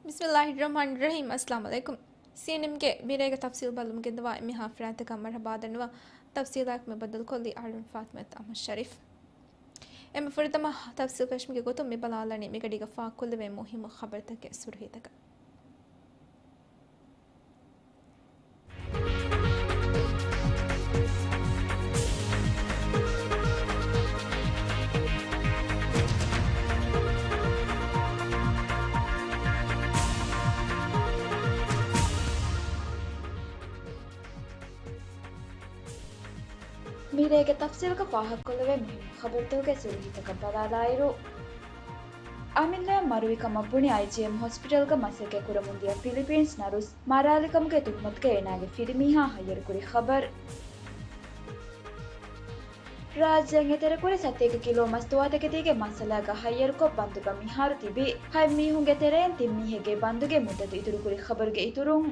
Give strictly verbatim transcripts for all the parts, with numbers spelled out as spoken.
ބިސްމިއްލާހިއްރަޙްމާނިއްރަޙީމް. އައްސަލާމު ޢަލައިކުމް. ސީއެންއެމްގެ މިރޭގެ ތަފްސީލް ބައްލަވަމުން ގެންދަވާ މިހާ ފަރާތަކަށް މަރުޙަބާ ދަންނަވަން. ތަފްސީލާއެކު މި ބައްދަލުކޮށްލީ އަޅުން ފާތިމަތު އަޙްމަދު ޝަރީފް. އެންމެ ފުރަތަމަ ތަފްސީލް ފެށުމުގެ ގޮތުން މި ބަލާލަނީ މިގަޑީގަ ފާހަގަކޮށްލެވޭ މުހިއްމު ޚަބަރުތަކެއް ސުރުޚީތަކަށް. މިރޭގެ ތަފްސީލްގަ ފާހަގަކޮށްލެވޭ މުހިއްމު ޚަބަރުތަކުގެ ސުރުޚީތަކަށް ބަލާލާއިރު، އަމިއްލައަށް މަރުވި ކަމަށް ބުނި އައިޖީއެމް ހޮސްޕިޓަލްގަ މަސައްކަތް ކުރަމުންދިޔަ ފިލިޕީންސް ނަރުސް މަރާލި ކަމުގެ ތުހުމަތުގައި އޭނާގެ ފިރިމީހާ ހައްޔަރުކުރި ޚަބަރު. ރާއްޖޭން އެތެރެކުރި ސަތޭކަ ކިލޯ މަސް ދުވާތަކެތީގެ މައްސަލާގަ ހައްޔަރުކޮށް ބަންދުގަ މިހާރު ތިބި ހަތް މީހުންގެ ތެރެއިން ތިން މީހެއްގެ ބަންދުގެ މުއްދަތު އިތުރުކުރި ޚަބަރުގެ އިތުރުން،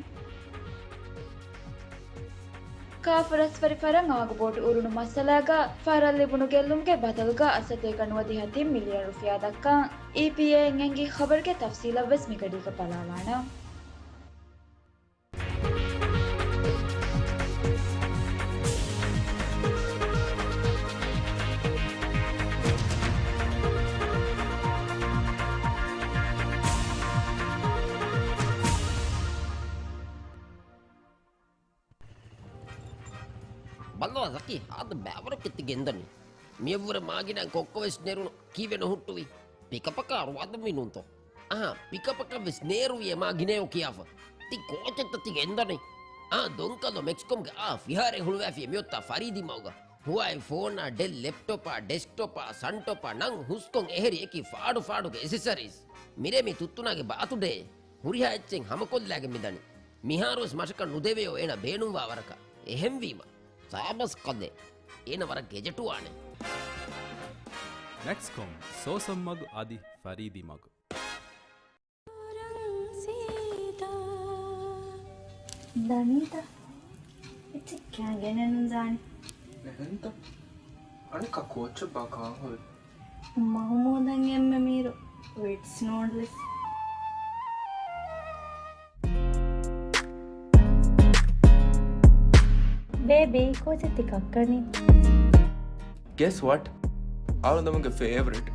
ކާފަ ރަސްވަރި ފަރަށް އާގު ބޯޓު އުރުނު މައްސަލާގަ ފަރަށް ލިބުނު ގެއްލުމުގެ ބަދަލުގަ އަސަތޭކަ ނުވަދިހަ ތިން މިލިއަން ރުފިޔާ ދައްކަން އީޕީއޭއިން އެންގި ޚަބަރުގެ ތަފްސީލަށްވެސް މިގަޑީގަ ބަލާލާނަން. ބައްލަވާ ޒަކީ، ހާދަ ބައިވަރަކަށް ތި ގެންދަނީ. މިއަށްވުރެ މާގިނައިން ކޮއްކޮވެސް ނެރުނު ކީއްވެ ނުހުއްޓުވީ؟ ޕިކަޕަކާ ރުވާދުންވީ ނޫންތޯ؟ އަހާ، ޕިކަޕަކަށްވެސް ނޭރުވިއޭ މާ ގިނައޭ ކިޔާފަ. ތި ކޯޗެއްތަ ތި ގެންދަނީ؟ އާ، ދޮންކަލޯ މެކްސްކޮމްގެ އާ ފިހާރައެއް ހުޅުވައިފިއޭ މިއޮތާ ފަރީދީ މަގުގަ. ހުވާއި ފޯނާ، ޑެލް ލެޕްޓޮޕާ، ޑެސްކްޓޮޕާ، ސަންޓޮޕާ ނަން ހުސްކޮށް އެހެރި އެކި ފާޑު ފާޑުގެ އެސެސަރީސް. މިރޭ މި ތުއްތުނާގެ ބާތު ޑޭ. ހުރިހާ އެއްޗެއް ހަމަކޮށްލާގެން މިދަނީ. މިހާރުވެސް މަށަކަށް ނުދެވެޔޯ އޭނަ ބޭނުންވާ ވަރަކަށް. އެހެންވީމަ. ސާބަސް ކަލޭ. އޭނަ ވަރަށް ގެޖެޓުވާނެ. މެކްސްކޮމް، ސޯސަން މަގު އަދި ފަރީދީ މަގު. ދަނީތަ؟ އެއްޗެއް ކާން ގެނެއް ނުދާނެ. އެހެންތަ؟ އަނެއްކާ ކޯއްޗެއްބާ ކާން ހުރި؟ މަހުމޫދަށް އެންމެ މީރު ރިޓްސް ނޫޑްލްސް. ބޭބީ، ކޯޗެއް ތި ކައްކަނީ؟ Guess what? އަޅުގަނޑުމެންގެ ފޭވަރިޓް.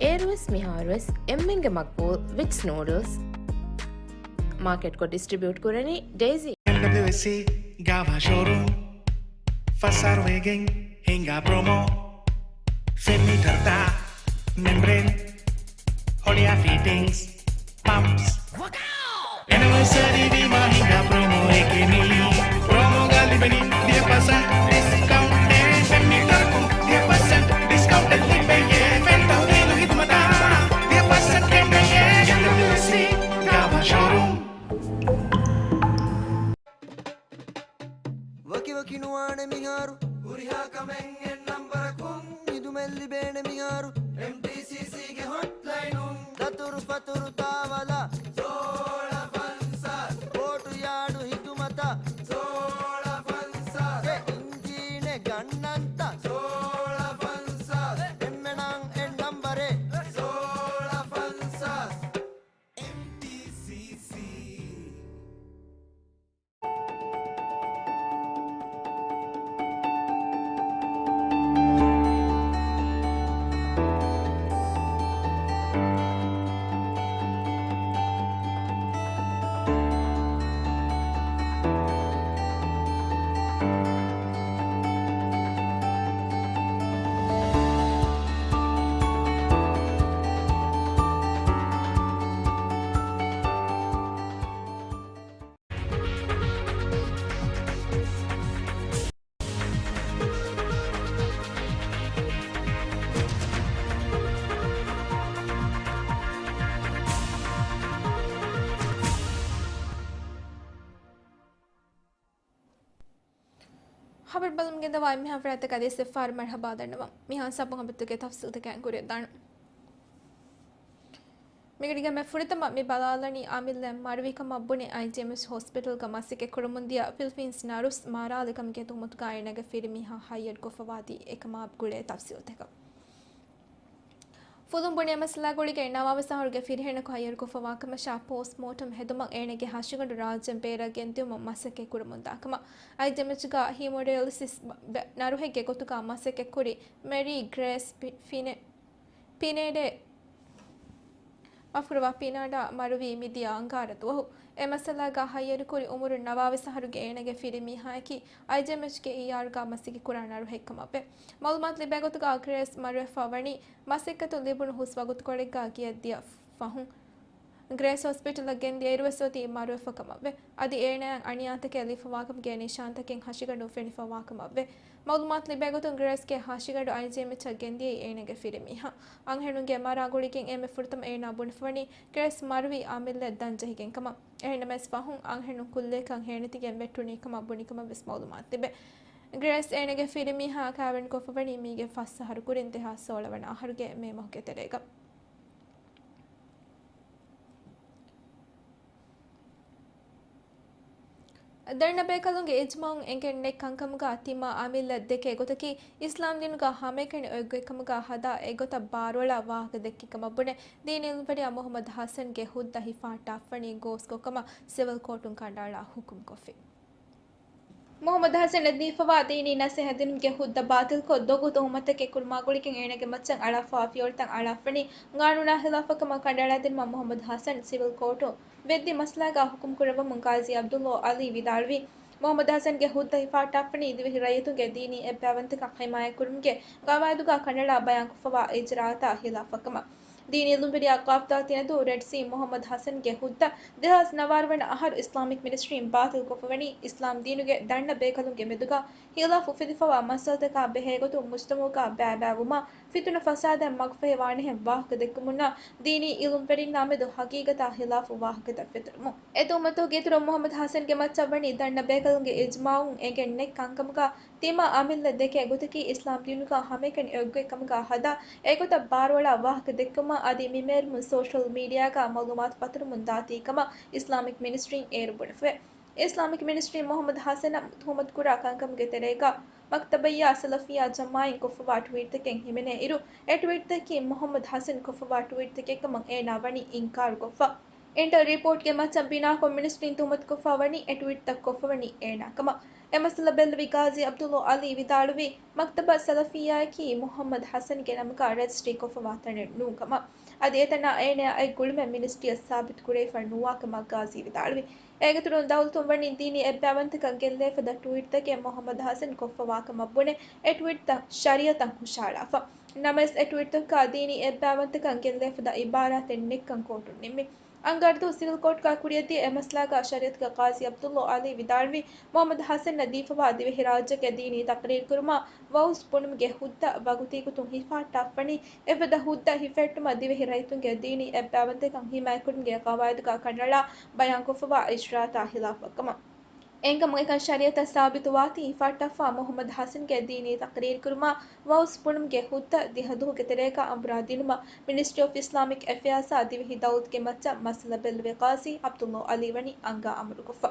އޭރުވެސް މިހާރުވެސް އެންމެންގެ މަގްބޫލް ވިޓްސް ނޫޑްލްސް. މާކެޓްކޮށް ޑިސްޓްރިބިއުޓް ކުރަނީ ޑޭޒީ. އެމްޑަބްލިއުއެސްސީ ގާވާ ޝޯރޫމް. ފަސް އަހަރު ވެގެން ހިނގާ ޕްރޮމޯ. ފެން މީޓަރުތައް، މެމްބްރޭން، ހޮޅިއާ ފިޓިންގްސް، ޕަމްޕްސް. އެނިވަރސަރީ ވީމާ ހިނގާ ޕްރޮމޯއެކޭ މީ. ޕްރޮމޯގަ ލިބެނީ ދިހަ ޕަސެންޓް ޑިސްކައުންޓެއް. ފެން މީޓަރަކުން ދިހަ ޕަސެންޓް ޑިސްކައުންޓެއް ލިބެޔޭ. ފެން ތަހުލީލު ހިދުމަތަށް ދިހަ ޕަސެންޓް ގެންނެޔޭ. އެމްޑަބްލިއުއެސްސީ ގާވާ ޝޯރޫމް. ވަކިވަކި ނުވާނެ މިހާރު. ހުރިހާ ކަމެއް އެއް ނަންބަރަކުން. ހިދުމަތް ލިބޭނެ މިހާރު. އެމްޓީސީސީގެ ހޮޓްލައިނުން. ދަތުރު ފަތުރު ތާވަލަ. ސޯޅަ ފަންސާސް. ބޯޓު ޔާޑު ހިދުމަތަށް. ސޯޅަ ފަންސާސް. އެ އިންޖީނެއް ގަންނަންތަ. ސޯޅަ ފަންސާސް. އެންމެނަށް އެއް ނަންބަރެއް. ސޯޅަ ފަންސާސް. އެމްޓީސީސީ. ޚަބަރު ބަލަމުން ގެންދަވާ އެންމެހާ ފަރާތަކަށް އަދިވެސް އެއްފަހަރު މަރުޙަބާ ދަންނަވަން. މިހާ ސަބު ޚަބަރުތަކުގެ ތަފްސީލްތަކަށް ހުށަހަޅަން. މިގަޑީގަ އެންމެ ފުރަތަމަ މި ބަލާލަނީ އަމިއްލައަށް މަރުވިކަމަށް ބުނެ އައިޖީއެމްއެސް ހޮސްޕިޓަލްގަ މަސައްކަތް ކުރަމުންދިޔަ ފިލިޕީންސް ނަރުސް މަރާލި ކަމުގެ ތުހުމަތުގައި އޭނާގެ ފިރިމީހާ ހައްޔަރުކޮށްފަވާތީ އެކަމާ ގުޅޭ ތަފްސީލްތަކަށް. ފުލުން ބުނި އެ މައްސަލާގުޅިގެން ނަވާވީސް އަހަރުގެ ފިރިހެނަކު ހައްޔަރުކޮށްފަވާކަމަށާ ޕޯސްޓްމޯޓަމް ހެދުމަށް އޭނަގެ ހަށިގަނޑު ރާއްޖޭން ބޭރަށް ގެންދިއުމަށް މަސައްކަތް ކުރަމުންދާކަމަށް. އައިޖެމެޗުގަ ހީމޯޑިއަލިސިސް ނަރުހެއްގެ ގޮތުގަ މަސައްކަތްކުރި މެރީ ގްރޭސް ޕި-، ފިނެ-، ޕިނޭޑެ މަފްކުރަވާ ޕިނާޑާ މަރުވީ މިދިޔަ އަންގާރަ ދުވަހު. އެ މައްސަލާގަ ހައްޔަރުކުރި އުމުރުން ނަވާވީސް އަހަރުގެ އޭނަގެ ފިރިމީހާއަކީ އައިޖެމެޗްގެ އީއާރުގަ މަސައްކަތްކުރާ ނަރުހެއްކަމަށްވެ. މައުލޫމާތު ލިބޭގޮތުގަ ގްރޭސް މަރުވެފަ ވަނީ މަސައްކަތު ލިބުނު ހުސް ވަގުތުކޮޅެއްގަ ގިޔަ ދިޔަ ފަހުން. ގްރޭސް ހޮސްޕިޓަލަށް ގެންދިޔައިރުވެސް އޮތީ މަރުވެފަކަމަށްވެ. އަދި އޭނައަށް އަނިޔާތަކެއް ލިބިފަވާކަމުގެ ނިޝާންތަކެއް ހަށިގަނޑުން ފެނިފަވާކަމަށްވެ. މައުލޫމާތު ލިބޭގޮތުން ގްރޭސްގެ ހަށިގަނޑު އައިޖެމެޗަށް ގެންދިޔައީ އޭނަގެ ފިރިމީހާ. އަންހެނުންގެ މަރާ ގުޅިގެން އެންމެ ފުރަތަމަ އޭނާ ބުނެފަވަނީ ގްރޭސް މަރުވީ އަމިއްލަ ދަން ޖެހިގެން ކަމަށް. އެހެންނަމަވެސް ފަހުން އަންހެނުން ކުއްލިއަކަށް ހޭނެތިގެން ވެއްޓުނީ ކަމަށް ބުނިކަމަށްވެސް މައުލޫމާތު ލިބޭ. ގްރޭސް އޭނަގެ ފިރިމީހާ ކާވެނިކޮށްފަވަނީ މީގެ ފަސް އަހަރު ކުރިން ދެހާސް ސޯޅަ ވަނަ އަހަރުގެ މޭ މަހުގެ ތެރޭގަ. ދަންނަ ބޭކަލުންގެ އިޖްމާޢުން އެނގެން ނެތް ކަންކަމުގަ ތިމާ އަމިއްލަ ދެކޭ ގޮތަކީ، އިސްލާމް ދީނުގަ ހަމައެކަނި އޮތްގޮތްކަމުގަ ހަދާ އެގޮތަށް ބާރުއަޅާ ވާހަކަ ދެއްކި ކަމަށް ބުނެ، ދީނީ އިލްމުވެރިޔާ މުޙައްމަދު ޙަސަންގެ ހުއްދަ ހިފަހައްޓާފަނީ ގޯސްކޮށް ކަމަށް ސިވިލް ކޯޓުން ކަނޑައަޅާ ޙުކުމްކޮށްފި. މުޙައްމަދު ޙަސަނަށް ދީފަވާ ދީނީ ނަސޭހަތް ދިނުމުގެ ހުއްދަ ބާތިލްކޮށް، ދޮގު ތުހުމަތެއް ކުރުމާ ގުޅިގެން އޭނަގެ މައްޗަށް އަޅާފަވާ ފިޔަވަޅުތައް އަޅާފަނީ ގާނޫނާ ޚިލާފަށް ކަމަށް ކަނޑައަޅާދިނުމަށް މުޙައްމަދު ޙަސަން ސިވިލް ކޯޓުން ވެއްދި މައްސަލާގަ ޙުކުމް ކުރައްވަމުން ޤާޟީ ޢަބްދުﷲ ޢަލީ ވިދާޅުވީ، މުޙައްމަދު ޙަސަންގެ ހުއްދަ ހިފަހައްޓާފަނީ ދިވެހި ރައްޔިތުންގެ ދީނީ އެއްބައިވަންތަކަން ޙިމާޔަތްކުރުމުގެ ގަވާއިދުގަ ކަނޑައަޅާ ބަޔާންކޮށްފަވާ އިޖްރާއަތާ ޚިލާފަށް ކަމަށް. ދީނީ އިލްމުވެރިޔާ ޤާފްދާ ތިނަދޫ ރެޑް ސީ މުޙައްމަދު ޙަސަންގެ ހުއްދަ ދެހާސް ނަވާރަ ވަނަ އަހަރު އިސްލާމިކް މިނިސްޓްރީން ބާތިލްކޮށްފަވަނީ، އިސްލާމް ދީނުގެ ދަންނަ ބޭކަލުންގެ މެދުގަ ޚިލާފު އުފެދިފަވާ މައްސަލަތަކާ ބެހޭގޮތުން މުޖްތަމަޢުގަ ބައިބައިވުމާ، ފިތުނަ ފަސާދައިން މަގުފަހިވާނެހެން ވާހަކަ ދެއްކުމުންނާ، ދީނީ އިލްމުވެރިންނާ މެދު ޙަޤީޤަތާ ޚިލާފު ވާހަކަތައް ފެތުރުމުން. އެ ތުހުމަތުގެ އިތުރުން މުޙައްމަދު ޙަސަންގެ މައްޗަށް ވަނީ ދަންނަ ބޭކަލުންގެ އިޖްމާޢުން އެނގެން ނެތް ކަންކަމުގަ ތިމާ އަމިއްލަ ދެކޭ ގޮތަކީ އިސްލާމް ދީނުގަ ހަމައެކަނި އޮތްގޮތް ކަމުގަ ހަދާ އެގޮތަށް ބާރުއަޅާ ވާހަކަ ދެއްކުމަށް އަދި މި މޭރުމުން ސޯޝަލް މީޑިއާގަ މަޢުލޫމާތު ފަތުރަމުން ދާތީ ކަމަށް އިސްލާމިކް މިނިސްޓްރީން އޭރު ބުނެފަވޭ. އިސްލާމިކް މިނިސްޓްރީން މުޙައްމަދު ޙަސަނަށް ތުހުމަތުކުރާ ކަންކަމުގެ ތެރޭގަ މަކްތަބައްޔާ ސަލަފިއްޔާ ޖަމާޢަތް ކޮށްފަވާ ޓްވީޓްތަކެއް ހިމެނޭ އިރު، އެ ޓްވީޓްތަކީ މުޙައްމަދު ޙަސަން ކޮށްފަވާ ޓްވީޓްތަކެއްކަމަށް އޭނާ ވަނީ އިންކާރުކޮށްފަ. އިންޓަރް ރިޕޯޓްގެ މައްޗަށް ބިނާކޮށް މިނިސްޓްރީން ތުހުމަތުކޮށްފަ ވަނީ އެ ޓްވީޓްތައް ކޮށްފަވަނީ އޭނާ ކަމަށް. އެ މައްސަލަ ބެއްލެވި ޤާޟީ ޢަބްދުﷲ ޢަލީ ވިދާޅުވީ، މަކްތަބަ ސަލަފިއްޔާއަކީ މުޙައްމަދު ޙަސަންގެ ނަމަކާ ރަޖިސްޓްރީ ކޮށްފަވާ ތަނެއް ނޫން ކަމަށް. އަދި އެތަނާ އޭނައާ އެއް ގުޅުމެއް މިނިސްޓްރީއަށް ސާބިތު ކުރެވިފަ ނުވާ ކަމަށް ޤާޟީ ވިދާޅުވި. އޭގެއިތުރުން ދައުލަތުން ވަނީ ދީނީ އެއްބައިވަންތަކަން ގެއްލޭ ފަދަ ޓްވީޓްތަކެއް މުޙައްމަދު ޙަސަން ކޮށްފަވާ ކަމަށް ބުނެ، އެ ޓްވީޓްތައް ޝަރީޢަތަށް ހުށަހަޅާފަ. ނަމަވެސް އެ ޓްވީޓްތަކުގަ ދީނީ އެއްބައިވަންތަކަން ގެއްލޭ ފަދަ އިބާރާތެއް ނެތްކަން ކޯޓުން ނިންމި. އަންގާރަ ދުވަހު ސިވިލް ކޯޓުގަ ކުރިއަށްދިޔަ އެ މައްސަލާގަ ޝަރީޢަތުގެ ޤާޟީ ޢަބްދުﷲ ޢަލީ ވިދާޅުވީ، މުޙައްމަދު ޙަސަނަށް ދީފަވާ ދިވެހިރާއްޖޭގެ ދީނީ ތަޤްރީރު ކުރުމާ ވަޢުޒު ބުނުމުގެ ހުއްދަ ވަގުތީގޮތުން ހިފަހައްޓާފަނީ، އެފަދަ ހުއްދަ ހިފެހެއްޓުމަށް ދިވެހި ރައްޔިތުންގެ ދީނީ އެއްބައިވަންތަކަން ހިމާޔަތްކުރުމުގެ ޤަވާއިދުގަ ކަނޑައަޅާ ބަޔާންކޮށްފަވާ އިޖްރާއަތާ ޚިލާފަށް ކަމަށް. އެންކަމުގެކަން ޝަރީޢަތަށް ސާބިތުވާތީ ހިފަހައްޓާފަ މުޙައްމަދު ޙަސަންގެ ދީނީ ތަޤްރީރު ކުރުމާ ވަޢުޒު ބުނުމުގެ ހުއްދަ ދިހަ ދުވަހުގެ ތެރޭގަ އަނބުރާ ދިނުމަށް މިނިސްޓްރީ އޮފް އިސްލާމިކް އެފެއާސްއާ ދިވެހި ދައުލަތުގެ މައްޗަށް މައްސަލަ ބެއްލެވި ޤާޟީ ޢަބްދުﷲ ޢަލީ ވަނީ އަންގާ އަމުރުކޮށްފަ.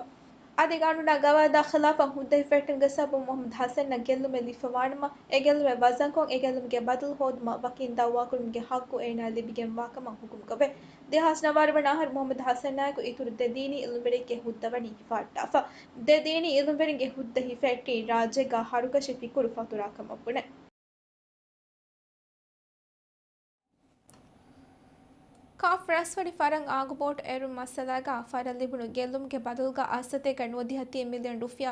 އަދި ގާނޫނާ ގަވާއިދާ ޚިލާފަށް ހުއްދަ ހިފެހެއްޓުމުގެ ސަބަބުން މުޙައްމަދު ޙަސަނަށް ގެއްލުމެއް ލިބިފަވާނަމަ، އެ ގެއްލުމެއް ވަޒަންކޮށް، އެ ގެއްލުމުގެ ބަދަލު ހޯދުމަށް ވަކިން ދަޢުވާކުރުމުގެ ޙައްޤު އޭނާއަށް ލިބިގެންވާކަމަށް ޙުކުމްކޮށްވޭ. ދެހާސް ނަވާރަ ވަނަ އަހަރު މުޙައްމަދު ޙަސަނާއެކު އިތުރު ދެ ދީނީ އިލްމުވެރިންގެ ހުއްދަ ވަނީ ހިފަހައްޓާފަ. ދެ ދީނީ އިލްމުވެރިންގެ ހުއްދަ ހިފެހެއްޓީ ރާއްޖޭގަ ހަރުކަށި ފިކުރު ފަތުރާ ކަމަށް ބުނެ. ކާފް ރަސްފަރި ފަރަން އާގުބޯޓު އެރުން މައްސަލާގަ ފަރަށް ލިބުނު ގެއްލުމުގެ ބަދަލުގަ އައްސަތޭކަ ނުވަދިހަ ތިން މިލިއަން ރުފިޔާ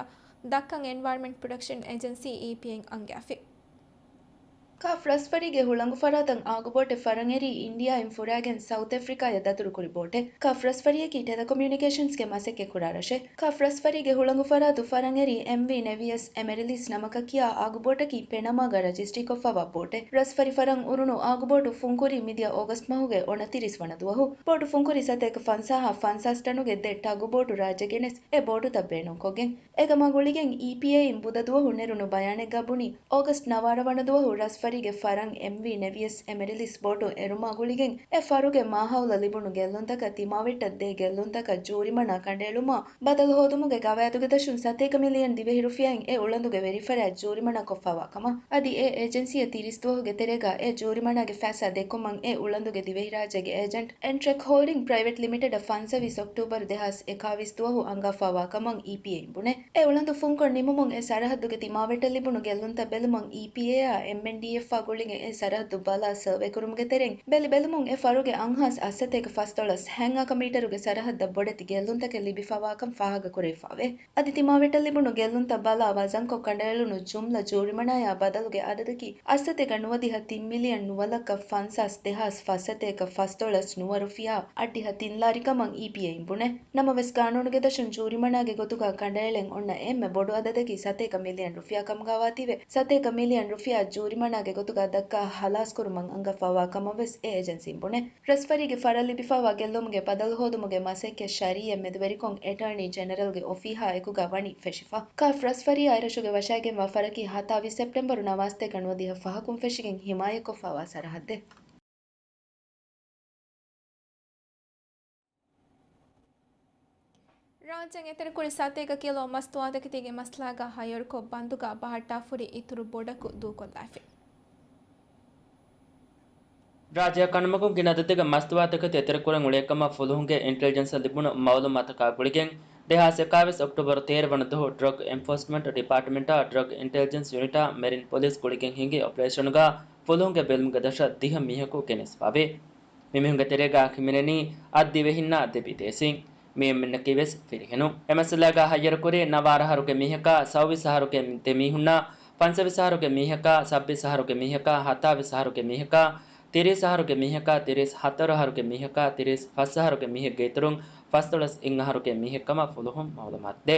ދައްކަން އެންވަޔަރމަންޓް ޕްރޮޓެކްޝަން އެޖެންސީ، އީޕީއޭ، އަންގާފި. ކާފް ރަސްފަރީގެ ހުޅަނގު ފަރާތަށް އާގުބޯޓެއް ފަރަންއެރީ އިންޑިއާއިން ފުރާގެން ސައުތް އެފްރިކާޔަށް ދަތުރުކުރި ބޯޓެއް. ކާފް ރަސްފަރީއަކީ ޓެލެކޮމިއުނިކޭޝަންސްގެ މަސައްކަތްކުރާ ރަށެއް. ކާފް ރަސްފަރީގެ ހުޅަނގު ފަރާތު ފަރަންއެރީ އެމްވީ ނެވިޔަސް އެމެރިލިސް ނަމަކަށް ކިޔާ އާގުބޯޓަކީ ޕެނަމާގަ ރަޖިސްޓްރީކޮށްފަވާ ބޯޓެއް. ރަސްފަރި ފަރަން އުރުނު އާގުބޯޓު ފުންކުރީ މިދިޔަ އޯގަސްޓް މަހުގެ އޮނަތިރީސް ވަނަ ދުވަހު. ބޯޓު ފުންކުރީ ސަތޭކަ ފަންސާހާ ފަންސާސް ޓަނުގެ ދެ ޓަގު ބޯޓު ރާއްޖެ ގެނެސް އެ ބޯޓުތައް ބޭނުންކޮށްގެން. އެކަމާ ގުޅިގެން އީޕީއޭއިން ބުދަ ދުވަހު ނެރުނު ބަޔާނެއްގަ ބުނީ، އޯގަސްޓް ނަވާރަ ވަނަ ދުވަހު ރަސް ރަސްފަރީގެ ފަރަށް އެމްވީ ނެވިޔަސް އެމެރިލިސް ބޯޓު އެރުމާ ގުޅިގެން، އެ ފަރުގެ މާހައުލަށް ލިބުނު ގެއްލުންތަކަށް ތިމާވެއްޓަށް ދޭ ގެއްލުންތަކަށް ޖޫރިމަނާ ކަނޑައެޅުމާ، ބަދަލު ހޯދުމުގެ ގަވާއިދުގެ ދަށުން ސަތޭކަ މިލިއަން ދިވެހި ރުފިޔާއިން އެ އުޅަނދުގެ ވެރިފަރާތް ޖޫރިމަނާ ކޮށްފާވާ ކަމަށް. އަދި އެ އޭޖެންސީއަށް ތިރީސް ދުވަހުގެ ތެރޭގަ އެ ޖޫރިމަނާގެ ފައިސާ ދެއްކުމަށް އެ އުޅަނދުގެ ދިވެހިރާއްޖޭގެ އޭޖެންޓް އެންޓްރެކް ހޯލްޑިން ޕްރައިވެޓް ލިމިޓެޑަށް ފަންސަވީސް އޮކްޓޫބަރު ދެހާސް އެކާވީސް ދުވަހު އަންގާފާވާ ކަމަށް އީޕީއޭއިން ބުނޭ. އެ އުޅަނދު ފުންކޮށް ނިމުމުން އެ ސަރަހައްދުގެ ތިމާވެއްޓަށް ލިބުނު ގެއްލުންތައް ބެލުމަށް އީޕީއޭއާ އެމްއެންޑީއެފްއާ ގުޅިގެން އެ ސަރަހައްދު ބަލާ ސަރވޭ ކުރުމުގެ ތެރެއިން ބެލި ބެލުމުން އެ ފަރުގެ އަށްހާސް އަށްސަތޭކަ ފަސްދޮޅަސް ހަތް އަކަ މީޓަރުގެ ސަރަހައްދަށް ބޮޑެތި ގެއްލުންތަކެއް ލިބިފާވާކަން ފާހަގަކުރެވިފާވޭ. އަދި ތިމާވެއްޓަށް ލިބުނު ގެއްލުންތައް ބަލާ ވަޒަންކޮށް ކަނޑައެޅުނު ޖުމްލަ ޖޫރިމަނާޔާ ބަދަލުގެ އަދަދަކީ އަށްސަތޭކަ ނުވަދިހަ ތިން މިލިއަން ނުވަލައްކަ ފަންސާސް ދެހާސް ފަސްސަތޭކަ ފަސްދޮޅަސް ނުވަ ރުފިޔާ އަށްޑިހަ ތިން ލާރި ކަމަށް އީޕީއޭއިން ބުނޭ. ނަމަވެސް، ގާނޫނުގެ ދަށުން ޖޫރިމަނާގެ ގޮތުގަ ކަނޑައެޅެން އޮންނަ އެންމެ ބޮޑު އަދަދަކީ ސަތޭކަ މިލިއަން ރުފިޔާ ކަމުގަވާތީވެ، ސަތޭކަ މިލިއަން ރުފިޔާ ޖޫރިމަނާގެ ގޮތުގަ ދައްކާ ހަލާސްކުރުމަށް އަންގަފާވާ ކަމަށް ވެސް އެ އޭޖެންސީން ބުނޭ. ރަސްފަރީގެ ފަރަށް ލިބިފާވާ ގެއްލުމުގެ ބަދަލު ހޯދުމުގެ މަސައްކަތް ޝަރީއަތް މެދުވެރިކޮށް އެޓާނީ ޖެނެރަލްގެ އޮފީހާ އެކުގަ ވަނީ ފެށިފަ. ކާފް ރަސްފަރީ އައިރަށުގެ ވަށައިގެންވާ ފަރަކީ ހަތާވީސް ސެޕްޓެމްބަރު ނަވާސްތޭކަ ނުވަދިހަ ފަހަކުން ފެށިގެން ހިމާޔަތްކޮށްފާވާ ސަރަހައްދެއް. ރާއްޖޭން އެތެރެކުރި ސަތޭކަ ކިލޯ މަސްތުވާތަކެތީގެ މައްސަލާގަ ހައްޔަރުކޮށް ބަންދުގަ ބަހައްޓާފުރި އިތުރު ބޮޑަކު ދޫކޮށްލާފި. ރާއްޖެއަށް ކަނޑުމަގުން ގިނަ އަދަދެއްގެ މަސްތުވާތަކެތި އެތެރެކުރަން އުޅޭ ކަމަށް ފުލުހުންގެ އިންޓެލިޖެންސަށް ލިބުނު މައުލޫމާތަކާ ގުޅިގެން، ދެހާސް އެކާވީސް އޮކްޓޫބަރު ތޭރަ ވަނަ ދުވަހު ޑްރަގް އެންފޯސްމަންޓް ޑިޕާޓްމަންޓާ ޑްރަގް އިންޓެލިޖެންސް ޔުނިޓާ މެރިން ޕޮލިސް ގުޅިގެން ހިނގި އޮޕަރޭޝަނުގަ ފުލުހުންގެ ބެލުމުގެ ދަށަށް ދިހަ މީހަކު ގެނެސްފާވި. މި މީހުންގެ ތެރޭގަ ކިމިނެނީ އަށް ދިވެހިންނާ ދެ ބިދޭސީން. މި އެންމެންނަކީ ވެސް ފިރިހެނުން. އެ މައްސަލާގަ ހައްޔަރުކުރި ނަވާރަ އަހަރުގެ މީހަކާ، ސައުވީސް އަހަރުގެ ދެ މީހުންނާ، ފަންސަވީސް އަހަރުގެ މީހަކާ، ސައްބީސް އަހަރުގެ މީހަކާ، ހަތާވީސް އަހަރުގެ މީހަކާ، ތިރީސް އަހަރުގެ މީހަކާ، ތިރީސް ހަތަރު އަހަރުގެ މީހަކާ، ތިރީސް ފަސް އަހަރުގެ މީހެއްގެ އިތުރުން ފަސްދޮޅަސް އަހަރުގެ މީހެއް ކަމަށް ފުލުހުން މައުލޫމާތު ދޭ.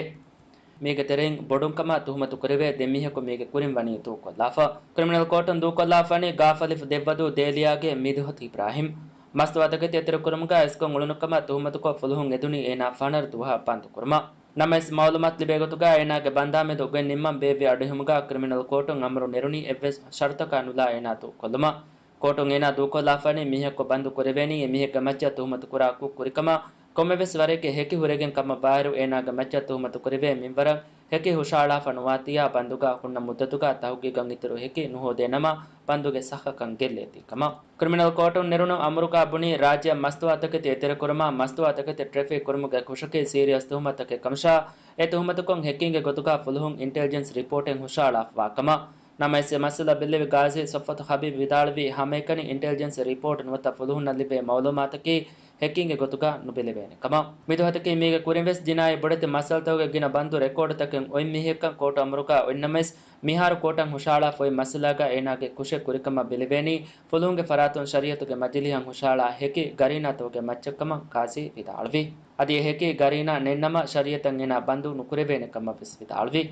މީގެ ތެރެއިން ބޮޑުން ކަމަށް ތުހުމަތު ކުރެވޭ ދެ މީހަކު މީގެ ކުރިން ވަނީ ދޫކޮށްލާފަ. ކްރިމިނަލް ކޯޓުން ދޫކޮށްލާފަނީ ގާފަލިފު ދެއްވަދޫ ދޭލިޔާގެ މިދުހަތި އިބްރާހިމް. މަސްތުވާތަކެތި އެތެރެކުރުމުގަ އިސްކޮށް އުޅުނުކަމަށް ތުހުމަތުކޮށް ފުލުހުން އެދުނީ އޭނާ ފަނަރަ ދުވަހަށް ބަންދުކުރުމަށް. ނަމަވެސް، މައުލޫމާތު ލިބޭ ގޮތުގަ އޭނާގެ ބަންދާމެދު ގޮތް ނިންމަން ބޭއްވި އަޑުއެހުމުގަ ކްރިމިނަލް ކޯޓުން އަމުރު ނެރުނީ އެއްވެސް ޝަރުތަކާ ނުލާ އޭނާ ދޫކޮށްލުމަށް. ކޯޓުން އޭނާ ދޫކޮށްލާފަނީ މީހަކު ބަންދު ކުރެވޭނީ އެ މީހެއްގެ މައްޗަށް ތުހުމަތު ކުރާ ކުށް ކުރިކަމަށް، ކޮންމެވެސް ވަރެއްގެ ހެކި ހުރެގެން ކަމަށް ވާއިރު އޭނާގެ މައްޗަށް ތުހުމަތު ކުރެވޭ މިންވަރަށް ހެކި ހުށައަޅާފަ ނުވާތީއާ ބަންދުގަ ހުންނަ މުއްދަތުގަ ތަހުގީގަށް އިތުރު ހެކި ނުހޯދޭ ނަމަ ބަންދުގެ ސައްހަކަން ގެއްލޭތީ ކަމަށް. ކްރިމިނަލް ކޯޓުން ނެރުނު އަމުރުގަ ބުނީ ރާއްޖެއަށް މަސްތުވާތަކެތި އެތެރެކުރުމާ މަސްތުވާތަކެތި ޓްރެފިކް ކުރުމުގެ ކުށަކީ ސީރިއަސް ތުހުމަތަކެއް ކަމަށާ، އެ ތުހުމަތުކޮށް ހެކިންގެ ގޮތުގަ ފުލުހުން އިންޓެލިޖެންސް ރިޕޯޓެއް ހުށައަޅާފަވާ ކަމަށް. ނަމަވެސް އެ މައްސަލަ ބެއްލެވި ގާޒީ ސޮފްވަތު ހަބީބް ވިދާޅުވީ ހަމައެކަނި އިންޓެލިޖެންސް ރިޕޯޓް ނުވަތަ ފުލުހުންނަށް ލިބޭ މައުލޫމާތަކީ ހެކިންގެ ގޮތުގަ ނުބެލެވޭނެ ކަމަށް. މިދުހަތަކީ މީގެ ކުރިން ވެސް ޖިނާއީ ބޮޑެތި މައްސަލަތަކުގެ ގިނަ ބަންދު ރެކޯޑުތަކެއް އޮތް މީހެއްކަން ކޯޓު އަމުރުގަ އޮތްނަމަވެސް، މިހާރު ކޯޓަށް ހުށައަޅާފަ އޮތް މައްސަލާގަ އޭނާގެ ކުށެއް ކުރިކަމަށް ބެލެވޭނީ ފުލުހުންގެ ފަރާތުން ޝަރީއަތުގެ މަޖިލީހަށް ހުށައަޅާ ހެކި ގަރީނާތަކުގެ މައްޗަށްކަމަށް ގާޒީ ވިދާޅުވި. އަދި އެ ހެކި ގަރީނާ ނެތްނަމަ ޝަރީއަތަށް އޭނާ ބަންދު ނުކުރެވޭނެ ކަމަށް ވެސް ވިދާޅުވި.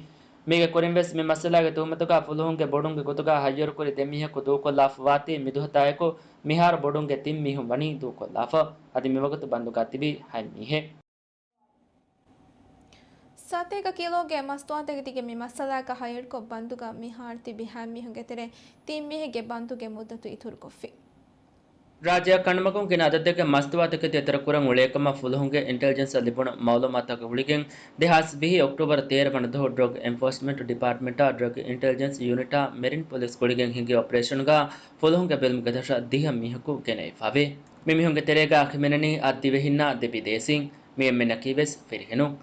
މީގެ ކުރިން ވެސް މި މައްސަލާގެ ތުހުމަތުގަ ފުލުހުންގެ ބޮޑުންގެ ގޮތުގަ ހައްޔަރުކުރި ދެ މީހަކު ދޫކޮށްލާފަވާތީ މިދުހަތާއެކު މިހާރު ބޮޑުންގެ ތިން މީހުން ވަނީ ދޫކޮށްލާފަ. އަދި މިވަގުތު ބަންދުގަ ތިބީ ހަތް މީހެއް. ސަތޭކަ ކިލޯގެ މަސްތުވާތަކެތީގެ މި މައްސަލާގަ ހައްޔަރުކޮށް ބަންދުގަ މިހާރު ތިބި ހަތް މީހުންގެ ތެރޭ ތިން މީހެއްގެ ބަންދުގެ މުއްދަތު އިތުރުކޮށްފި. ރާއްޖެއަށް ކަނޑުމަގުން ގިނަ އަދަދެއްގެ މަސްތުވާތަކެތި އެތެރެކުރަން އުޅޭކަމަށް ފުލުހުންގެ އިންޓެލިޖެންސަށް ލިބުނު މައުލޫމާތުގަ ގުޅިގެން، ދެހާސް ވިހި އޮކްޓޫބަރު ތޭރަ ވަނަ ދުވަހު ޑްރަގް އެންފޯސްމަންޓް ޑިޕާޓްމަންޓާ ޑްރަގް އިންޓެލިޖެންސް ޔުނިޓާ މެރިން ޕޮލިސް ގުޅިގެން ހިނގި އޮޕަރޭޝަނުގަ ފުލުހުންގެ ބެލުމުގެ ދަށަށް ދިހަ މީހަކު ގެނައިފާވޭ. މި މީހުންގެ ތެރޭގަ ކިމެނެނީ އަށް ދިވެހިންނާ ދެ ބިދޭސީން. މި އެންމެންނަކީ ވެސް ފިރިހެނުން.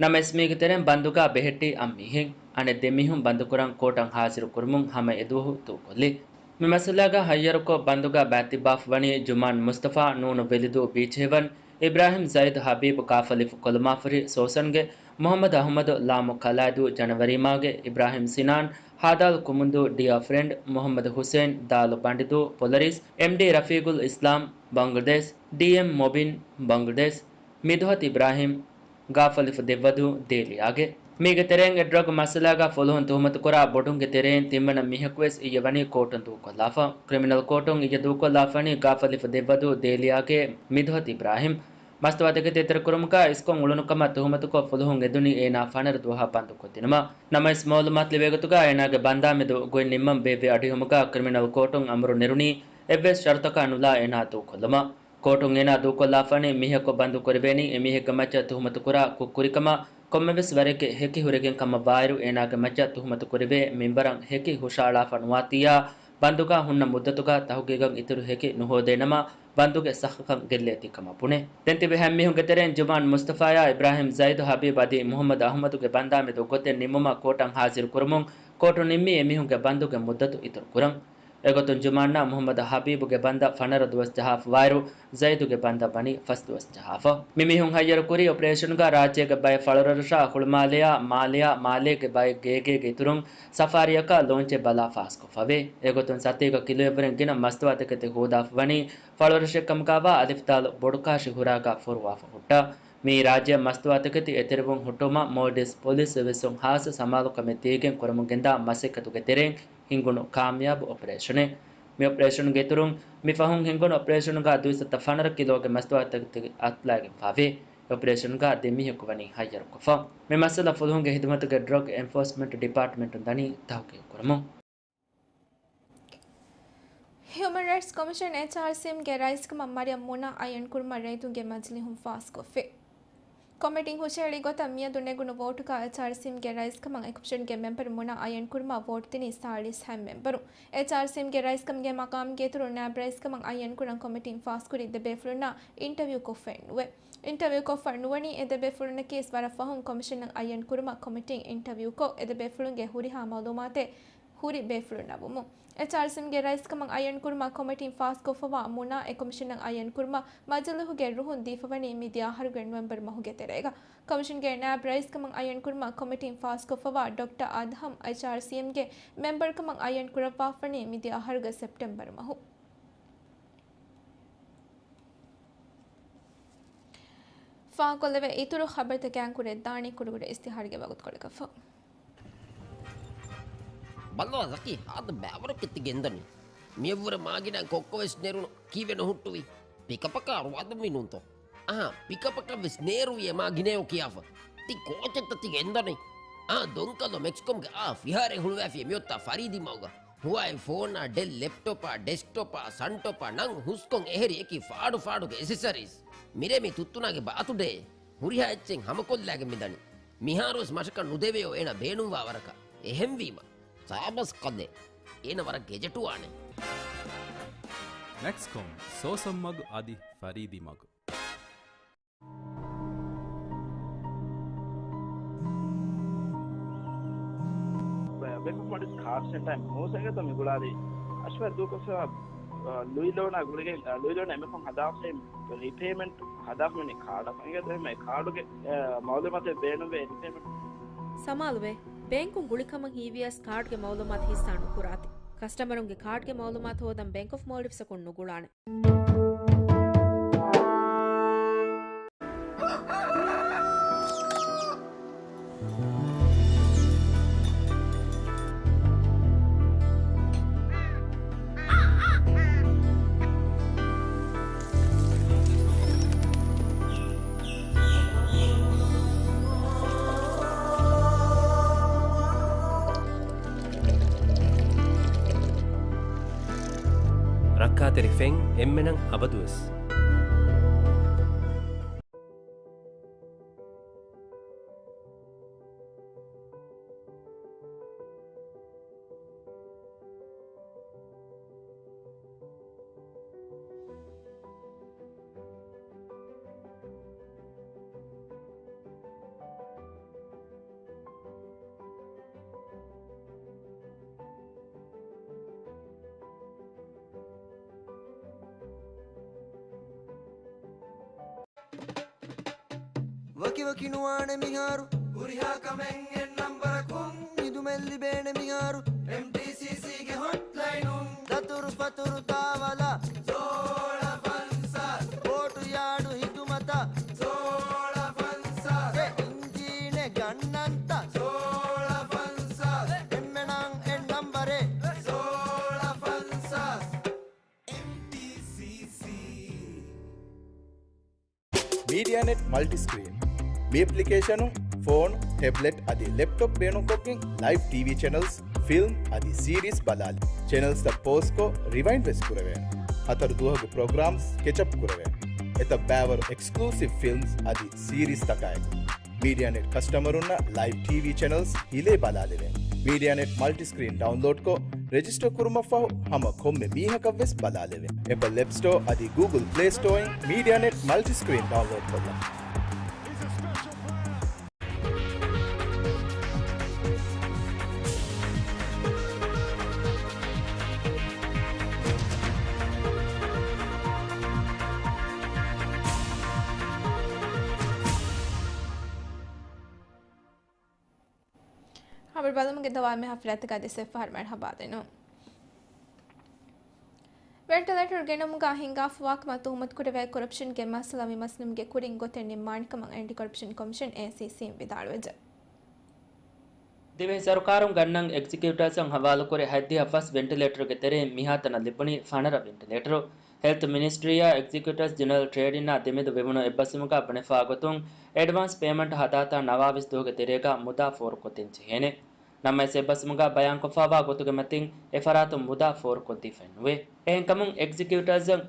ނަމަވެސް މީގެ ތެރެއިން ބަންދުގަ ބެހެއްޓި އަށް މީހެއް. އަނެއް ދެ މީހުން ބަންދުކުރަން ކޯޓަށް ހާޒިރު ކުރުމުން ހަމަ އެދުވަހު ދޫކޮށްލި. މި މައްސަލާގަ ހައްޔަރުކޮށް ބަންދުގަ ބައިތިއްބާފަ ވަނީ ޖުމާން މުސްތަފާ، ނޫނު ވެލިދޫ ބީޗް ހެވަން، އިބްރާހިމް ޒައިދު ހަބީބު ގާފަލިފު ކޮލުމާފަރި ސޯސަންގެ، މުހައްމަދު އަހުމަދު ލާމު ކަލާދޫ ޖަނަވަރީމާގެ، އިބްރާހިމް ސިނާން ހާދާލް ކުމުންދޫ ޑިއާ ފްރެންޑް، މުހައްމަދު ހުސެން ދާލު ބަނޑިދޫ ޕޮލަރީސް، އެމްޑީ ރަފީގުލް އިސްލާމް ބަންގްލަދޭސް، ޑީއެމް މޮބިން ބަންގްލަދޭސް، މިދުހަތި އިބްރާހިމް ގާފަލިފު ދެއްވަދޫ ދޭލިޔާގެ. މީގެ ތެރެއިން އެ ޑްރަގް މައްސަލާގަ ފުލުހުން ތުހުމަތުކުރާ ބޮޑުންގެ ތެރެއިން ތިންވަނަ މީހަކުވެސް އިއްޔެ ވަނީ ކޯޓުން ދޫކޮށްލާފަ. ކްރިމިނަލް ކޯޓުން އިއްޔެ ދޫކޮށްލާފަނީ ގާފަލިފު ދެއްވަދޫ ދޭލިޔާގެ މިދުހަތި އިބްރާހިމް. މަސްތުވާތަކެތި އެތެރެކުރުމުގަ އިސްކޮށް އުޅުނުކަމަށް ތުހުމަތުކޮށް ފުލުހުން އެދުނީ އޭނާ ފަނަރަ ދުވަހަށް ބަންދުކޮށްދިނުމަށް. ނަމަވެސް، މައުލޫމާތު ލިބޭގޮތުގަ އޭނާގެ ބަންދާމެދު ގޮތް ނިންމަން ބޭއްވި އަޑުއެހުމުގަ ކްރިމިނަލް ކޯޓުން އަމުރު ނެރުނީ އެއްވެސް ޝަރުތަކާ ނުލާ އޭނާ ދޫކޮށްލުމަށް. ކޯޓުން އޭނާ ދޫކޮށްލާފަނީ މީހަކު ބަންދު ކުރެވޭނީ އެމީހެއްގެ މައްޗަށް ތުހުމަތުކުރާ ކުށްކުރިކަމަށް، ކޮންމެވެސް ވަރެއްގެ ހެކި ހުރެގެން ކަމަށްވާއިރު، އޭނާގެ މައްޗަށް ތުހުމަތު ކުރެވޭ މިންވަރަށް ހެކި ހުށައަޅާފަ ނުވާތީއާ، ބަންދުގަ ހުންނަ މުއްދަތުގަ ތަހުގީގަށް އިތުރު ހެކި ނުހޯދޭނަމަ، ބަންދުގެ ޞައްޙަކަން ގެއްލޭތީ ކަމަށް ބުނޭ. ދެން ތިބި ހަމަ މީހުންގެ ތެރެއިން ޖުމާން މުސްތަފާޔާ، އިބްރާހިމް ޒައިދު ހަބީބް އަދި މުޙައްމަދު އަޙްމަދުގެ ބަންދާމެދު ގޮތެއް ނިންމުމަށް ކޯޓަށް ހާޒިރު ކުރުމުން، ކޯޓު ނިންމީ އެމީހުންގެ ބަންދުގެ މުއްދަތު އިތުރު ކުރަން. އެގޮތުން ޖުމާންއާ މުޙައްމަދު ހަބީބުގެ ބަންދަށް ފަނަރަ ދުވަސް ޖަހާފަވާއިރު، ޒައިދުގެ ބަންދަށް ވަނީ ފަސް ދުވަސް ޖަހާފަ. މި މީހުން ހައްޔަރު ކުރީ އޮޕަރޭޝަނުގަ ރާއްޖޭގެ ބައެއް ފަޅުރަށްރަށާ ހުޅުމާލެއާ، މާލެއާ، މާލޭގެ ބައެއް ގޭގޭގެ އިތުރުން ސަފާރީއަކާ ލޯންޗެއް ބަލާ ފާސްކޮށްފަވޭ. އެގޮތުން ސަތޭކަ ކިލޯއެއްވުރެން ގިނަ މަސްތުވާތަކެތި ހޯދާފަވަނީ ފަޅުރަށެއްކަމުގަވާ އަލިފްދާލު ބޮޑުކާށި ހުރާގާ ފޮރުވާފަ ހުއްޓާ. މިއީ ރާއްޖެއަށް މަސްތުވާތަކެތި އެތެރެވުން ހުއްޓުވުމަށް މޯލްޑިވްސް ޕޮލިސް އެއްވެސް ހާއްސަ ސަމާލުކަމެއް ދީގެން ކުރަމުން ގެންދާ މަސައްކަތުގެ ތެރެއިން ހިންގުނު ކާމިޔާބު އޮޕަރޭޝަނެއް. މި އޮޕަރޭޝަނުގެ އިތުރުން، މި ފަހުން ހިންގުނު އޮޕަރޭޝަނުގަ ދުއިސައްތަ ފަނަރަ ކިލޯގެ މަސްތުވާތަކެތި އަތުލައިގެންފާވޭ. އޮޕަރޭޝަނުގަ ދެ މީހަކު ވަނީ ހައްޔަރުކޮށްފަ. މި މައްސަލަ ފުލުހުންގެ ހިދުމަތުގެ ޑްރަގް އެންފޯސްމަންޓް ޑިޕާޓްމަންޓުން ދަނީ ތަހުގީގު ކުރަމުން. ހިއުމަން ރައިޓްސް ކޮމިޝަން، އެޗްއާރްސީއެމްގެ ރައީސްކަމަށް މަރިޔަމް މުނާ އައްޔަންކުރުމަށް ރައްޔިތުންގެ މަޖިލީހުން ފާސްކޮށްފި. ކޮމިޓީން ހުށައެޅި ގޮތަށް މިއަދު ނެގުނު ވޯޓުގަ އެޗްއާރްސީއެމްގެ ރައީސްކަމަށް އެކޮމިޝަންގެ މެމްބަރު މުނާ އައްޔަންކުރުމަށް ވޯޓް ދިނީ ސާޅީސް ހަތް މެމްބަރު. އެޗްއާރްސީއެމްގެ ރައީސްކަމުގެ މަޤާމުގެ އިތުރުން ނާއިބް ރައީސްކަމަށް އައްޔަންކުރަން ކޮމިޓީން ފާސްކުރި ދެބޭފުޅުންނާ އިންޓަވިއުކޮށްފައެއްނުވޭ. އިންޓަވިއުކޮށްފަ ނުވަނީ އެ ދެބޭފުޅުންނަކީވެސް ވަރަށް ފަހުން ކޮމިޝަނަށް އައްޔަން ކުރުމަށް ކޮމިޓީން އިންޓަވިއުކޮށް، އެ ދެބޭފުޅުންގެ ހުރިހާ މައުލޫމާތެއް ހުރި ބޭފުޅުންނަށް ވުމުން. އެޗްއާރްސީއެމްގެ ރައީސްކަމަށް އައްޔަންކުރުމަށް ކޮމިޓީން ފާސްކޮށްފަވާ މުނާ އެ ކޮމިޝަނަށް އައްޔަންކުރުމަށް މަޖިލީހުގެ ރުހުން ދީފަވަނީ މިދިޔަ އަހަރުގެ ނޮވެމްބަރު މަހުގެ ތެރޭގަ. ކޮމިޝަންގެ ނާއިބް ރައީސްކަމަށް އައްޔަންކުރުމަށް ކޮމިޓީން ފާސްކޮށްފަވާ ޑޮކްޓަރ އަދްހަމް އެޗްއާރްސީއެމްގެ މެމްބަރުކަމަށް އައްޔަންކުރައްވާފަވަނީ މިދިޔަ އަހަރުގެ ސެޕްޓެމްބަރު މަހު. ފާހަގަކޮށްލެވޭ އިތުރު ޚަބަރުތަކާ ކުރެއްދާނީ ކުޑަކުޑަ އިސްތިހާރުގެ ވަގުތުކޮޅަކަށްފަހު. ބަލަ ޒަކީ، ހާދަ ބައިވަރަކަށް ތި ގެންދަނީ. މިއަށްވުރެ މާގިނަ ކޮއްކޮވެސް ނެރުނު ކީއްވެ ނުހުއްޓުވީ؟ ޕިކަޕަކާ ރުވާދުންވީ ނޫންތޯ؟ އަހާ، ޕިކަޕަކަށްވެސް ނޭރުވި އެ މާގިނަޔޯ ކިޔާފަ. ތި ކޯޗެއްތަ ތި ގެންދަނީ؟ އާ، ދޮންކަލޯ މެކްސްކޮމްގެ އާ ފިހާރައެއް ހުޅުވާފި މިއޮތާ ފަރީދީ މަގުގަ. ހުވާއި ފޯނާ، ޑެލް ލެޕްޓޮޕާ، ޑެސްކްޓޮޕާ، ސަންޓޮޕާ ނަން ހުސްކޮން އެހެރި އެކި ފާޑު ފާޑުގެ އެސެސަރީސް. މިރޭ މި ތުއްތުނާގެ ބާތުޑޭ. ހުރިހާ އެއްޗެއް ހަމަކޮށްލާގެން މިދަނީ. މިހާރުވެސް މަށަކަށް ނުދެވެޔޯ އޭނަ ބޭނުންވާ ވަރަކަށް. އެހެންވީމަ، ސާބަސް ކަލޭ. އޭނަ ވަރަށް ގެޖެޓުވާނެ. މެކްސްކޮމް، ސޯސަން މަގު އަދި ފަރީދީ މަގު. ބޭންކް އޮފް މޯލްޑިވްސް ކާޑް ސެންޓަރ މޫސަގެތަ މި ގުޅާލީ. އަޝްވަ ދޫކޮށްފަ، އަ، ލުއި ލޯނާ ގުޅިގެން، އަ، ލުއި ލޯނާ އެމެކޮން ހަދާފައި ރީޕޭމަންޓް ހަދާފަ މި ކާޑަށް އިނގޭތޯ އެހެން ކާޑުގެ، އަ، މައުލޫމާތެއް ބޭނުންވޭ ރީޕޭމަންޓް. ސަމާލުވޭ، ބޭންކުން ގުޅިކަމަށް ހީވިޔަސް ކާޑްގެ މައުލޫމާތު ހިއްސާ ނުކުރާތި. ކަސްޓަމަރުންގެ ކާޑްގެ މައުލޫމާތު ހޯދަން ބޭންކް އޮފް މޯލްޑިވްސްއަކުން ނުގުޅާނެ. ރައްކާތެރި ފެން އެންމެނަށް އަބަދުވެސް. ވަކިވަކި ނުވާނެ މިހާރު، ހުރިހާ ކަމެއް އެއް ނަންބަރަކުން. ހިދުމަތް ލިބޭނެ މިހާރު، އެމްޓީސީސީގެ ހޮޓްލައިނުން. ދަތުރު ފަތުރު ތާވަލަށް، ސޯޅަ ފަންސާސް. ބޯޓު ޔާޑު ހިދުމަތަށް، ސޯޅަ ފަންސާސް. އެ އިންޖީނެއް ގަންނަންތަ، ސޯޅަ ފަންސާސް. އެންމެނަށް އެއް ނަންބަރެއް، ސޯޅަ ފަންސާސް. އެމްޓީސީސީ. މީޑިއާނެޓް މަލްޓިސްކްރީން. މި އެޕްލިކޭޝަނުން ފޯނު، ޓެބްލެޓް އަދި ލެޕްޓޮޕް ބޭނުންކޮށްގެން ލައިވް ޓީވީ ޗެނަލްސް، ފިލްމް އަދި ސީރީސް ބަލާލި. ޗެނަލްސްތައް ޕޯޒްކޮށް ރިވައިންޑް ވެސް ކުރެވޭނެ. ހަތަރު ދުވަހުގެ ޕްރޮގްރާމްސް ކެޗަޕް ކުރެވޭނެ. އެތައް ބައިވަރު އެކްސްކްލޫސިވް ފިލްމްސް އަދި ސީރީސްތަކާއެކު. މީޑިއާނެޓް ކަސްޓަމަރުންނަށް ލައިވް ޓީވީ ޗެނަލްސް ހިލޭ ބަލާލެވޭނެ. މީޑިއާނެޓް މަލްޓިސްކްރީން ޑައުންލޯޑްކޮށް، ރެޖިސްޓަރ ކުރުމަށްފަހު ހަމަ ކޮންމެ މީހަކަށްވެސް ބަލާލެވޭނެ. އެޕަލް އެޕް ސްޓޯ އަދި ގޫގުލް ޕްލޭ ސްޓޯއިން މީޑިއާނެޓް މަލްޓިސްކްރީން ޑައުންލޯޑް ކޮށްލަން. ޚަބަރު ބަލަމުގެ ދަވާމެ ހަފްރާތަކާ ދެސެފަހަރު މަރްހަބާ ދެންނު. ވެންޓިލޭޓަރު ގެނަމުގާ ހިނގާފަވާކަމަށް ތުހުމަތުކުރެވޭ ކޮރަޕްޝަންގެ މައްސަލަ މި މަސްނިމްގެ ކުރިން ގޮތެއް ނިންމާނެކަމަށް އެންޓި ކޮރަޕްޝަން ކޮމިޝަން، އޭސީސީ، ވިދާޅުވެއްޖެ. ދިވެހި ސަރުކާރުން ގަންނަން އެގްޒިކިއުޓާސަން ހަވާލުކުރި ހަތްދިހަ ފަސް ވެންޓިލޭޓަރުގެ ތެރެއިން މިހާތަނަށް ލިބުނީ ފަނަރަ ވެންޓިލޭޓަރު. ހެލްތު މިނިސްޓްރީއާ އެގްޒިކިއުޓާސް ޖެނެރަލް ޓްރޭޑިންނާ ދެމެދު ވެވުނު އެއްބަސްވުމުގާ ބުނެފާ ގޮތުން، އެޑްވާންސް ޕޭމަންޓް ހަދާތާ ނަވާވީސް ދުވަހުގެ ތެރޭގާ މުދާ ފޯރުކޮށްދޭން ޖެހޭނެ. ނަމަވެސް އެއްބަސްވުމުގާ ބަޔާންކޮށްފާވާ ގޮތުގެ މަތިން އެ ފަރާތުން މުދާ ފޯރުކޮށްދީފައެއް ނުވޭ. އެހެންކަމުން އެގްޒިކިއުޓާސްއަށް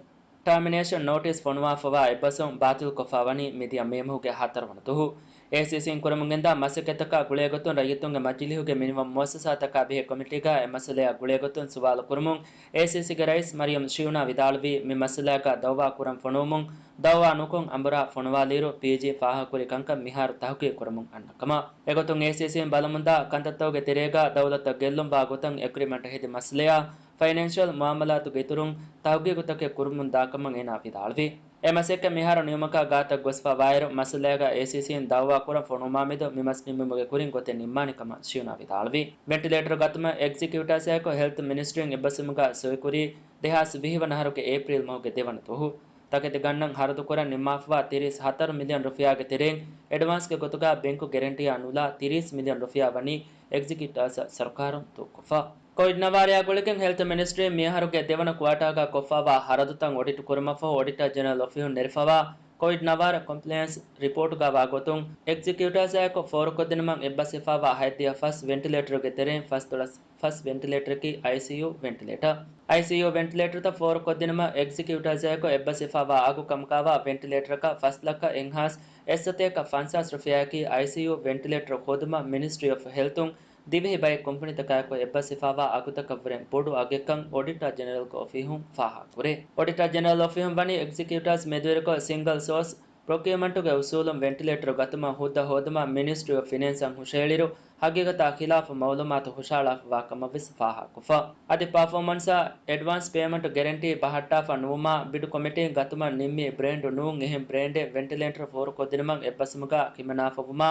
ޓާމިނޭޝަން ނޯޓިސް ފޮނުވާފަވާ އެއްބަސްވުން ބާތިލްކޮށްފާވަނީ މިދިޔަ މޭ މަހުގެ ހަތަރު ވަނަ ދުވަހު. އޭސީސީން ކުރަމުންގެންދާ މަސައްކަތްތަކާ ގުޅޭގޮތުން ރައްޔިތުންގެ މަޖިލީހުގެ މިނިވަން މުއައްސަސާތަކާ ބެހޭ ކޮމިޓީގައި އެ މައްސަލަޔާ ގުޅޭގޮތުން ސުވާލު ކުރުމުން އޭސީސީގެ ރައީސް މަރިޔަމް ޝިޔުނާ ވިދާޅުވީ، މި މައްސަލައިގަ ދައުވާ ކުރަން ފޮނުވުމުން ދައުވާ ނުކޮށް އަނބުރާ ފޮނުވާލިއިރު ޕީޖީ ފާހަގަކުރި ކަންކަން މިހާރު ތަހުގީގު ކުރަމުން އަންނަ ކަމަށް. އެގޮތުން އޭސީސީން ބަލަމުންދާ ކަންތައްތަކުގެ ތެރޭގަ ދައުލަތަށް ގެއްލުންވާ ގޮތަށް އެގްރިމަންޓް ހެދި މައްސަލަޔާ ފައިނޭންޝަލް މުއާމަލާތުގެ އިތުރުން ތަހުގީގުތަކެއް ކުރަމުންދާކަމަށް އޭނާ ވިދާޅުވި. އެ މަސައްކަތް މިހާރު ނިމުމަކާ ގާތަށް ގޮސްފަވާއިރު، މައްސަލައިގަ އޭސީސީން ދައުވާ ކުރަން ފޮނުވުމާމެދު މި މަސް ނިންމުމުގެ ކުރިން ގޮތެއް ނިންމާނެ ކަމަށް ޝިޔުނާ ވިދާޅުވި. ވެންޓިލޭޓަރު ގަތުމަށް އެގްޒިކިއުޓާސާއެކު ހެލްތު މިނިސްޓްރީން އެއްބަސްވުމުގަ ސޮއިކުރީ ދެހާސް ވިހި ވަނަ އަހަރުގެ އޭޕްރީލް މަހުގެ ދެވަނަ ދުވަހު. ތަކެތި ގަންނަން ހަރަދުކުރަން ނިންމާފަވާ ތިރީސް ހަތަރު މިލިއަން ރުފިޔާގެ ތެރެއިން އެޑްވާންސްގެ ގޮތުގަ ބެންކު ގެރެންޓީއާ ނުލާ ތިރީސް މިލިއަން ރުފިޔާ ވަނީ އެގްޒިކިއުޓާސްއަށް ސަރުކާރުން ދޫކޮށްފަ. ކޮވިޑް ނަވާރަޔާ ގުޅިގެން ހެލްތު މިނިސްޓްރީން މިއަހަރުގެ ދެވަނަ ކުއާޓާގަ ކޮށްފަވާ ހަރަދުތައް އޮޑިޓް ކުރުމަށްފަހު އޮޑިޓަރ ޖެނެރަލް އޮފީހުން ނެރެފަވާ ކޮވިޑް ނަވާރަ ކޮމްޕްލަޔަންސް ރިޕޯޓުގަ ވާ ގޮތުން، އެގްޒިކިއުޓާސާއެކު ފޯރުކޮށްދިނުމަށް އެއްބަސްވެފަވާ ހަތްދިހަ ފަސް ވެންޓިލޭޓަރުގެ ތެރެއިން ފަސްދޮޅަސް ފަސް ވެންޓިލޭޓަރަކީ އައިސީޔޫ ވެންޓިލޭޓަރ. އައިސީޔޫ ވެންޓިލޭޓަރުތައް ފޯރުކޮށްދިނުމަށް އެގްޒިކިއުޓާސާއެކު އެއްބަސްވެފަވާ އަގު ކަމުގަވާ ވެންޓިލޭޓަރަކަށް ފަސް ލައްކަ އެއްހާސް އެއްސަތޭކަ ފަންސާސް ރުފިޔާއަކީ އައިސީޔޫ ވެންޓިލޭޓަރު ހޯދުމަށް މިނިސްޓްރީ އޮފް ހެލްތުން ދިވެހި ބައެއް ކުންފުނިތަކާއެކު އެއްބަސްވެފަވާ އަގުތަކަށްވުރެން ބޮޑު އަގެއްކަން އޮޑިޓަރ ޖެނެރަލްގެ އޮފީހުން ފާހަގަކުރޭ. އޮޑިޓަރ ޖެނެރަލް އޮފީހުން ވަނީ އެގްޒިކިއުޓާސް މެދުވެރިކޮށް ސިންގަލް ސޯސް ޕްރޮކިއުމަންޓުގެ އުސޫލުން ވެންޓިލޭޓަރު ގަތުމަށް ހުއްދަ ހޯދުމަށް މިނިސްޓްރީ އޮފް ފިނޭންސަށް ހުށަހެޅިއިރު، ހަގީގަތާ ޚިލާފު މައުލޫމާތު ހުށަހަޅާފަވާ ކަމަށްވެސް ފާހަގަކޮށްފަ. އަދި ޕާފޯމަންސާ އެޑްވާންސް ޕޭމަންޓު ގެރެންޓީ ބަހައްޓާފަ ނުވުމާ، ބިޑް ކޮމިޓީން ގަތުމަށް ނިންމީ ބްރޭންޑު ނޫން އެހެން ބްރޭންޑެއް ވެންޓިލޭޓަރު ފޯރުކޮށްދިނުމަށް އެއްބަސްވުމުގަ ކިމަނާފަވުމާ،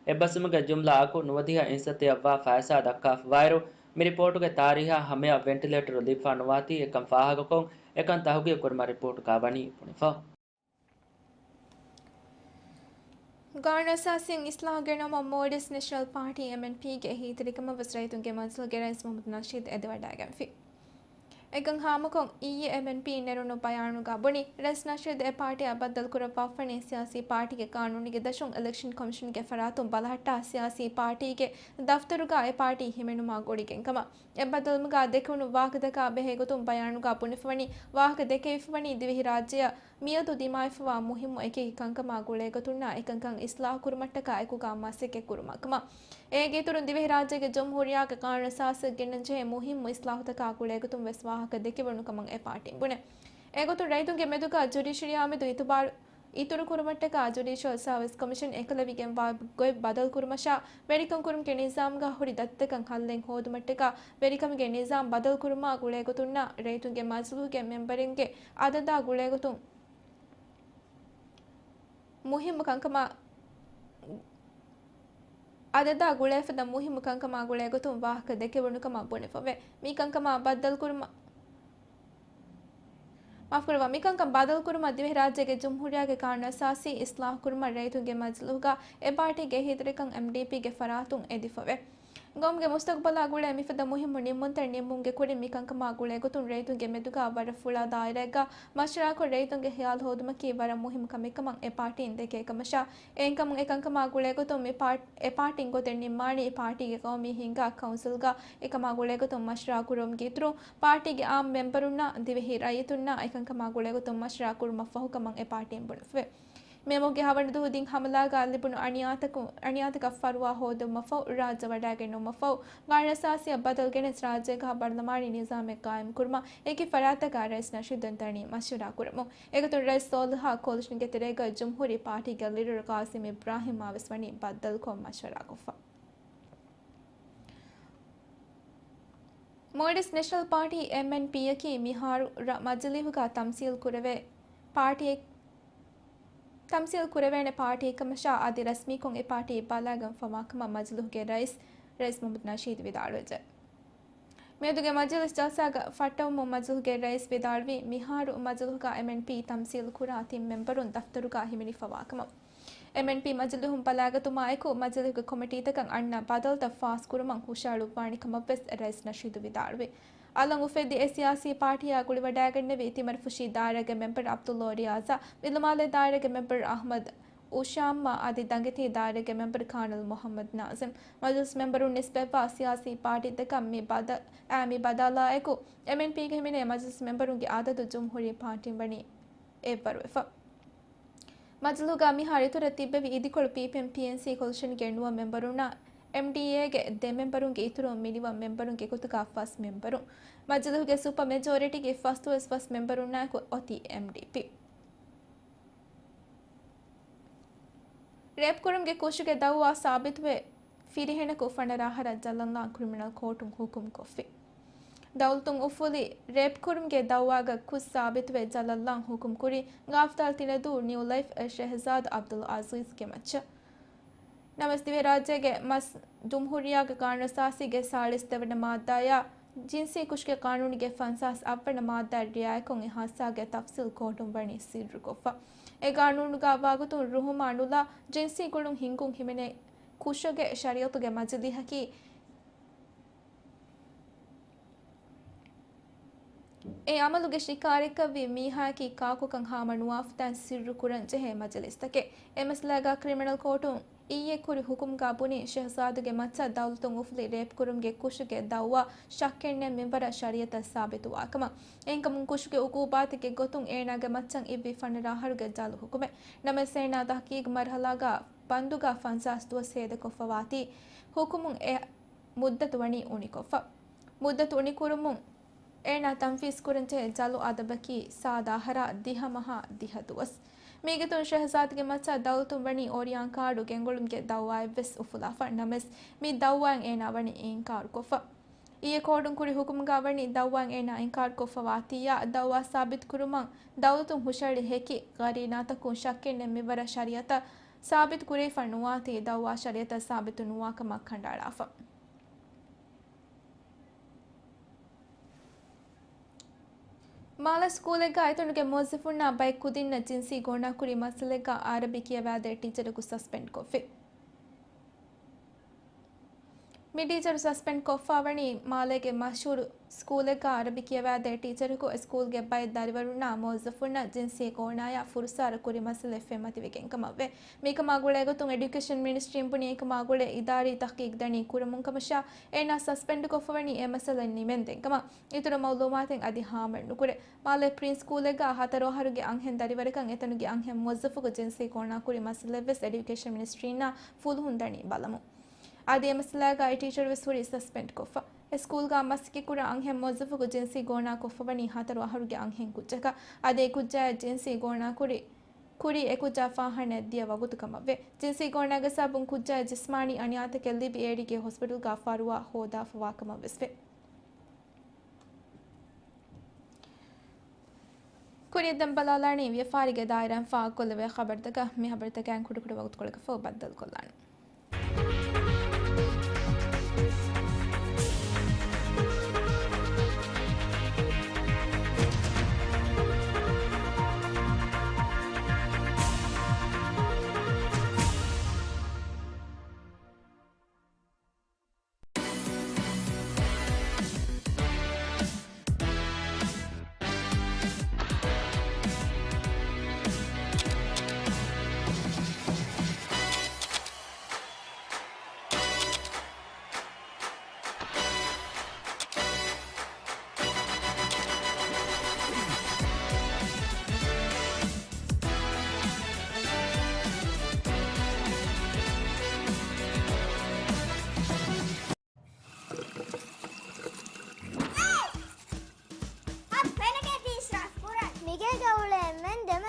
އެއްބަސްވުމުގެ ޖުމްލަ އަގު ނުވަދިހަ އިންސަތޭއަށްވާ ފައިސާ ދައްކާފަވާއިރު، މި ރިޕޯޓުގެ ތާރީހާ ހަމަޔަށް ވެންޓިލޭޓަރު ލިބިފަ ނުވާތީ އެކަން ފާހަގަކޮށް، އެކަން ތަހުގީގު ކުރުމަށް ރިޕޯޓުގަ ވަނީ ބުނެފަ. ގާނޫނުއަސާސީން އިސްލާހު ގެނައުމަށް މޯލްޑިވްސް ނެޝަނަލް ޕާޓީ، އެމްއެންޕީގެ އެހީތެރިކަމަށް ވެސް ރައްޔިތުންގެ މަޖިލީހުގެ ރައީސް މުހައްމަދު ނަޝީދު އެދިވަޑައިގެންފި. އެކަން ހާމަކޮށް، އިއްޔެ އެމްއެންޕީން ނެރުނު ބަޔާނުގަ ބުނި، ރައީސް ނަޝީދު އެ ޕާޓީއާ ބައްދަލުކުރައްވާފަވަނީ ސިޔާސީ ޕާޓީގެ ގާނޫނީގެ ދަށުން އިލެކްޝަން ކޮމިޝަންގެ ފަރާތުން ބަލަހައްޓާ ސިޔާސީ ޕާޓީގެ ދަފްތަރުގަ އެ ޕާޓީ ހިމެނުމާ ގުޅިގެން ކަމަށް. އެ ބައްދަލުވުމުގަ ދެކެވުނު ވާހަކަތަކާ ބެހޭ ގޮތުން ބަޔާނުގަ ބުނެފަވަނީ، ވާހަކަ ދެކެވިފަވަނީ ދިވެހިރާއްޖެއަށް މިއަދު ދިމާވެފަވާ މުހިއްމު އެކިއެކި ކަންކަމާ ގުޅޭގޮތުންނާ އެކަންކަން އިސްލާހު ކުރުމަށްޓަކާ އެކުގަ މަސައްކަތް ކުރުމާ ކަމަށް. އޭގެ އިތުރުން ދިވެހިރާއްޖޭގެ ޖުމްހޫރިއްޔާގެ ގާނޫނުއަސާސަށް ގެންނަންޖެހޭ މުހިއްމު އިސްލާހުތަކާ ގުޅޭގޮތުން ވެސް ވާހަކަ ދެކެވުނު ކަމަށް އެ ޕާޓީން ބުނޭ. އެގޮތުން ރައްޔިތުންގެ މެދުގަ ޖުޑިޝަރީއާމެދު އިތުބާރު އިތުރުކުރުމަށްޓަކާ ޖުޑިޝަލް ސާވިސް ކޮމިޝަން އެކަލެވިގެންވާ ގޮތް ބަދަލުކުރުމަށާ، ވެރިކަން ކުރުމުގެ ނިޒާމުގަ ހުރި ދަތިތަކަށް ހައްލެއް ހޯދުމަށްޓަކާ ވެރިކަމުގެ ނިޒާމް ބަދަލުކުރުމާ ގުޅޭގޮތުންނާ ރައްޔިތުންގެ މަޖިލީހުގެ މެމްބަރުންގެ އަދަދާ ގުޅޭގޮތުން މުހިއްމު ކަންކަމާ، އަދަދާ ގުޅޭފަދަ މުހިއްމު ކަންކަމާ ގުޅޭގޮތުން ވާހަކަ ދެކެވުނު ކަމަށް ބުނެފަވޭ. މި ކަންކަމާ ބައްދަލުކުރުމަށް، މާފުކުރައްވާ، މިކަންކަން ބަދަލުކުރުމަށް ދިވެހިރާއްޖޭގެ ޖުމްހޫރިއްޔާގެ ގާނޫނުއަސާސީ އިސްލާހުކުރުމަށް ރައްޔިތުންގެ މަޖިލީހުގަ އެ ޕާޓީގެ އެހީތެރިކަން އެމްޑީޕީގެ ފަރާތުން އެދިފަވޭ. ގައުމުގެ މުސްތަގުބަލާ ގުޅޭ މިފަދަ މުހިއްމު ނިންމުންތައް ނިންމުމުގެ ކުރިން މިކަންކަމާ ގުޅޭގޮތުން ރައްޔިތުންގެ މެދުގާ ވަރަށް ފުޅާ ދާއިރާއެއްގާ މަޝްވަރާކޮށް ރައްޔިތުންގެ ހިޔާލު ހޯދުމަކީ ވަރަށް މުހިއްމު ކަމެއްކަމަށް އެ ޕާޓީން ދެކޭ ކަމަށާ، އެހެންކަމުން އެކަންކަމާ ގުޅޭގޮތުން މި ޕާޓް-، އެ ޕާޓީން ގޮތެއް ނިންމާނީ ޕާޓީގެ ގައުމީ ހިންގާ ކައުންސިލްގާ އެކަމާ ގުޅޭގޮތުން މަޝްވަރާ ކުރުމުގެ އިތުރުން ޕާޓީގެ އާއްމު މެމްބަރުންނާ ދިވެހި ރައްޔިތުންނާ އެކަންކަމާ ގުޅޭގޮތުން މަޝްވަރާ ކުރުމަށްފަހު ކަމަށް އެ ޕާޓީން ބުނެފުވޭ. މި މަގުގެ ހަވަނަ ދުވަހު ދިން ހަމަލާގާ ލިބުނު އަނިޔާތަކު-، އަނިޔާތަކަށް ފަރުވާ ހޯދުމަށްފަހު ރާއްޖެ ވަޑައިގެންނުމަށްފަހު، ގާނޫނުއަސާސީއަށް ބަދަލު ގެނެސް ރާއްޖޭގާ ބަރުލަމާނީ ނިޒާމެއް ގާއިމްކުރުމަށް އެކި ފަރާތްތަކާ ރައީސް ނަޝީދު ދަންތަނީ މަޝްވަރާ ކުރަމުން. އެގޮތުން ރައީސް ސޯލިހާ ކޯލިޝަންގެ ތެރޭގަ ޖުމްހޫރީ ޕާޓީގެ ލީޑަރު ޤާސިމް އިބްރާހިމްއާ ވެސް ވަނީ ބައްދަލުކޮށް މަޝްވަރާކޮށްފަ. މޯލްޑިވްސް ނެޝަނަލް ޕާޓީ، އެމްއެންޕީއަކީ މިހާރު ރަ-، މަޖިލީހުގަ ތަމްސީލް ކުރެވޭ ޕާޓީއެއް، ތަމްސީލް ކުރެވޭނެ ޕާޓީއެއްކަމަށާ އަދި ރަސްމީކޮށް އެ ޕާޓީ ބަލާގެންފަވާކަމަށް މަޖިލީހުގެ ރައީސް، ރައީސް މުހައްމަދު ނަޝީދު ވިދާޅުވެއްޖެ. މިއަދުގެ މަޖިލިސް ޖަލްސާގަ ފައްޓަވަމުން މަޖިލީހުގެ ރައީސް ވިދާޅުވީ، މިހާރު މަޖިލީހުގަ އެމްއެންޕީ ތަމްސީލް ކުރާ ތިން މެމްބަރުން ދަފްތަރުގަ ހިމެނިފަވާކަމަށް. އެމްއެންޕީ މަޖިލީހުން ބަލާގަތުމާއެކު، މަޖިލީހުގެ ކޮމިޓީތަކަށް އަންނަ ބަދަލުތައް ފާސްކުރުމަށް ހުށަހަޅުއްވާނެ ކަމަށްވެސް ރައީސް ނަޝީދު ވިދާޅުވި. އަލަށް އުފެދި އެ ސިޔާސީ ޕާޓީއާ ގުޅިވަޑައިގެންނެވި ތިމަރުފުށި ދާއިރާގެ މެމްބަރު ޢަބްދުﷲ ރިޔާޒާ، ވިލުމާލެ ދާއިރާގެ މެމްބަރު އަޙްމަދު އުޝާމްމާ އަދި ދަނގެތީ ދާއިރާގެ މެމްބަރު ކާނަލް މުޙައްމަދު ނާޒިމް. މަޖިލިސް މެމްބަރުން ނިސްބަތްވާ ސިޔާސީ ޕާޓީތަކަށް މި ބަދަ-، އާ، މި ބަދަލާއެކު، އެމްއެންޕީގަ ހިމެނޭ މަޖިލިސް މެމްބަރުންގެ އަދަދު ޖުމްހޫރީ ޕާޓީން ވަނީ އެއްވަރުވެފަ. މަޖިލީހުގަ މިހާރު އިތުރަށް ތިއްބެވި އިދިކޮޅު ޕީޕީއެމް ޕީއެންސީ ކޯލިޝަންގެ ނުވަ މެމްބަރުންނާ، އެމްޑީއޭގެ ދެ މެމްބަރުންގެ އިތުރުން މިނިވަން މެމްބަރުންގެ ގޮތުގަ ފަސް މެމްބަރުން. މަޖިލީހުގެ ސުޕަ މެޖޯރިޓީގެ ފަސްދުވަސް ފަސް މެމްބަރުންނާއެކު އޮތީ އެމްޑީޕީ. ރޭޕްކުރުމުގެ ކުށުގެ ދައުވާ ސާބިތުވެ، ފިރިހެނަކު ފަނަރަ އަހަރަށް ޖަލަށްލާން ކްރިމިނަލް ކޯޓުން ހުކުމްކޮށްފި. ދައުލަތުން އުފުލި ރޭޕްކުރުމުގެ ދައުވާގަ ކުށް ސާބިތުވެ ޖަލަށްލާން ހުކުމްކުރި ގާފްދާލް ތިނެދޫ ނިއުލައިފް އެ ޝެހްޒާދު އަބްދުލް އަޒީޒްގެ މައްޗަށް. ނަމަވެސް ދިވެހިރާއްޖޭގެ މަސް ޖުމްހޫރިއްޔާގެ ގާނޫނުއަސާސީގެ ސާޅީސް ދެވަނަ މާއްދާއާ، ޖިންސީ ކުށުގެ ޤާނޫނުގެ ފަންސާސް އަށްވަނަ މާއްދާ ރިއާޔަތްކޮށް އެ ހާދިސާގެ ތަފްސީލް ކޯޓުން ވަނީ ސިއްރުކޮށްފަ. އެ ގާނޫނުގަ ވާގޮތުން ރުހުމާ ނުލާ ޖިންސީ ގުޅުން ހިންގުން ހިމެނޭ ކުށުގެ ޝަރީޢަތުގެ މަޖިލީހަކީ، އެ އަމަލުގެ ޝިކާރައަކަށްވި މީހާއަކީ ކާކުކަން ހާމަނުވާފަދައިން ސިއްރު ކުރަން ޖެހޭ މަޖިލިސްތަކެއް. އެ މައްސަލާގަ ކްރިމިނަލް ކޯޓުން އިއްޔެ ކުރި ހުކުމްގަ ބުނީ، ޝެހްޒާދުގެ މައްޗަށް ދައުލަތުން އުފުލި ރޭޕްކުރުމުގެ ކުށުގެ ދައުވާ ޝައްކެއްނެތް މިންވަރަށް ޝަރީޢަތަށް ސާބިތުވާކަމަށް. އެހެންކަމުން ކުށުގެ އުޤޫބާތެއްގެ ގޮތުން އޭނާގެ މައްޗަށް އިއްވި ފަނަރަ އަހަރުގެ ޖަލު ހުކުމެއް. ނަމަވެސް އޭނާ ތަޙްޤީޤު މަރުޙަލާގަ ބަންދުގަ ފަންސާސް ދުވަސް ހޭދަކޮށްފަވާތީ ހުކުމުން އެ މުއްދަތު ވަނީ އުނިކޮށްފަ. މުއްދަތު އުނިކުރުމުން އޭނާ ތަންފީޒްކުރަންޖެހޭ ޖަލު އަދަދަކީ ސާދަ އަހަރާ ދިހަ މަހާ ދިހަ ދުވަސް. މީގެ އިތުރުން ޝެހްޒާދުގެ މައްޗަށް ދައުލަތުން ވަނީ އޯރިޔާން ކާޑު ގެންގުޅުމުގެ ދައުވާއެއްވެސް އުފުލާފަ. ނަމަވެސް މި ދައުވާއަށް އޭނާ ވަނީ އިންކާރުކޮށްފަ. އިއްޔެ ކޯޓުން ކުރި ހުކުމުގަ ވަނީ ދައުވާއަށް އޭނާ އިންކާރުކޮށްފަވާތީއާ، ދައުވާ ސާބިތުކުރުމަށް ދައުލަތުން ހުށަހެޅި ހެކި ގަރީނާތަކުން ޝައްކެއްނެތް މިންވަރަށް ޝަރީޢަތަށް ސާބިތު ކުރެވިފަ ނުވާތީ ދައުވާ ޝަރީޢަތަށް ސާބިތު ނުވާކަމަށް ކަނޑައަޅާފަ. މާލެ ސްކޫލެއްގަ އެތަނުގެ މުވައްޒަފުންނާ ބައެއް ކުދިންނަށް ޖިންސީ ގޯނާކުރި މައްސަލައެއްގަ އަރަބި ކިޔަވާދޭ ޓީޗަރަކު ސަސްޕެންޑް ކޮށްފި. މި ޓީޗަރު ސަސްޕެންޑް ކޮށްފަވަނީ މާލޭގެ މަޝްހޫރު ސްކޫލެއްގަ އަރަބި ކިޔަވާދޭ ޓީޗަރަކު އެ ސްކޫލްގެ ބައެއް ދަރިވަރުންނާ މުވައްޒަފުންނަށް ޖިންސީ ގޯނާޔާ ފުރުސާރަ ކުރި މައްސަލައެއް ފެންމަތިވެގެން ކަމަށްވޭ. މިކަމާ ގުޅޭގޮތުން އެޑިއުކޭޝަން މިނިސްޓްރީން ބުނީ އެކަމާ ގުޅޭ އިދާރީ ތަޙްޤީޤް ދަނީ ކުރަމުން ކަމަށާ، އޭނާ ސަސްޕެންޑް ކޮށްފަވަނީ އެ މައްސަލަ ނިމެންދެން ކަމަށް. އިތުރު މައުލޫމާތެއް އަދި ހާމަނުކުރޭ. މާލޭ ޕްރިންސް ސްކޫލެއްގަ ހަތަރު އަހަރުގެ އަންހެން ދަރިވަރަކަށް އެތަނުގެ އަންހެން މުވައްޒަފަކު ޖިންސީ ގޯނާކުރި މައްސަލައެއްވެސް އެޑިއުކޭޝަން މިނިސްޓްރީންނާ ފުލުހުން ދަނީ ބަލަމުން. އަދި އެ މައްސަލާގައި ޓީޗަރުވެސް ހުރީ ސަސްޕެންޑް ކޮށްފަ. އެ ސްކޫލްގަ މަސައްކަތްކުރާ އަންހެން މުވައްޒަފަކު ޖިންސީ ގޯނާ ކޮށްފަވަނީ ހަތަރު އަހަރުގެ އަންހެން ކުއްޖަކަށް. އަދި އެ ކުއްޖާއަށް ޖިންސީ ގޯނާކުރި، ކުރީ އެ ކުއްޖާ ފާހާނަ ދިޔަ ވަގުތު ކަމަށްވޭ. ޖިންސީ ގޯނާގެ ސަބަބުން ކުއްޖާއަށް ޖިސްމާނީ އަނިޔާތަކެއް ލިބި އޭރީގެ ހޮސްޕިޓަލްގަ ފަރުވާ ހޯދާފަވާ ކަމަށް ވެސް ވޭ. ކުރިއަށް ދެން ބަލާލާނީ ވިޔަފާރީގެ ދާއިރާއިން ފާހަގަކޮށްލެވޭ ޚަބަރުތަކަށް. މި ޚަބަރުތަކާއިން ކުޑަކުޑަ ވަގުތުކޮޅަކަށްފަހު ބައްދަލުކޮށްލާނަން.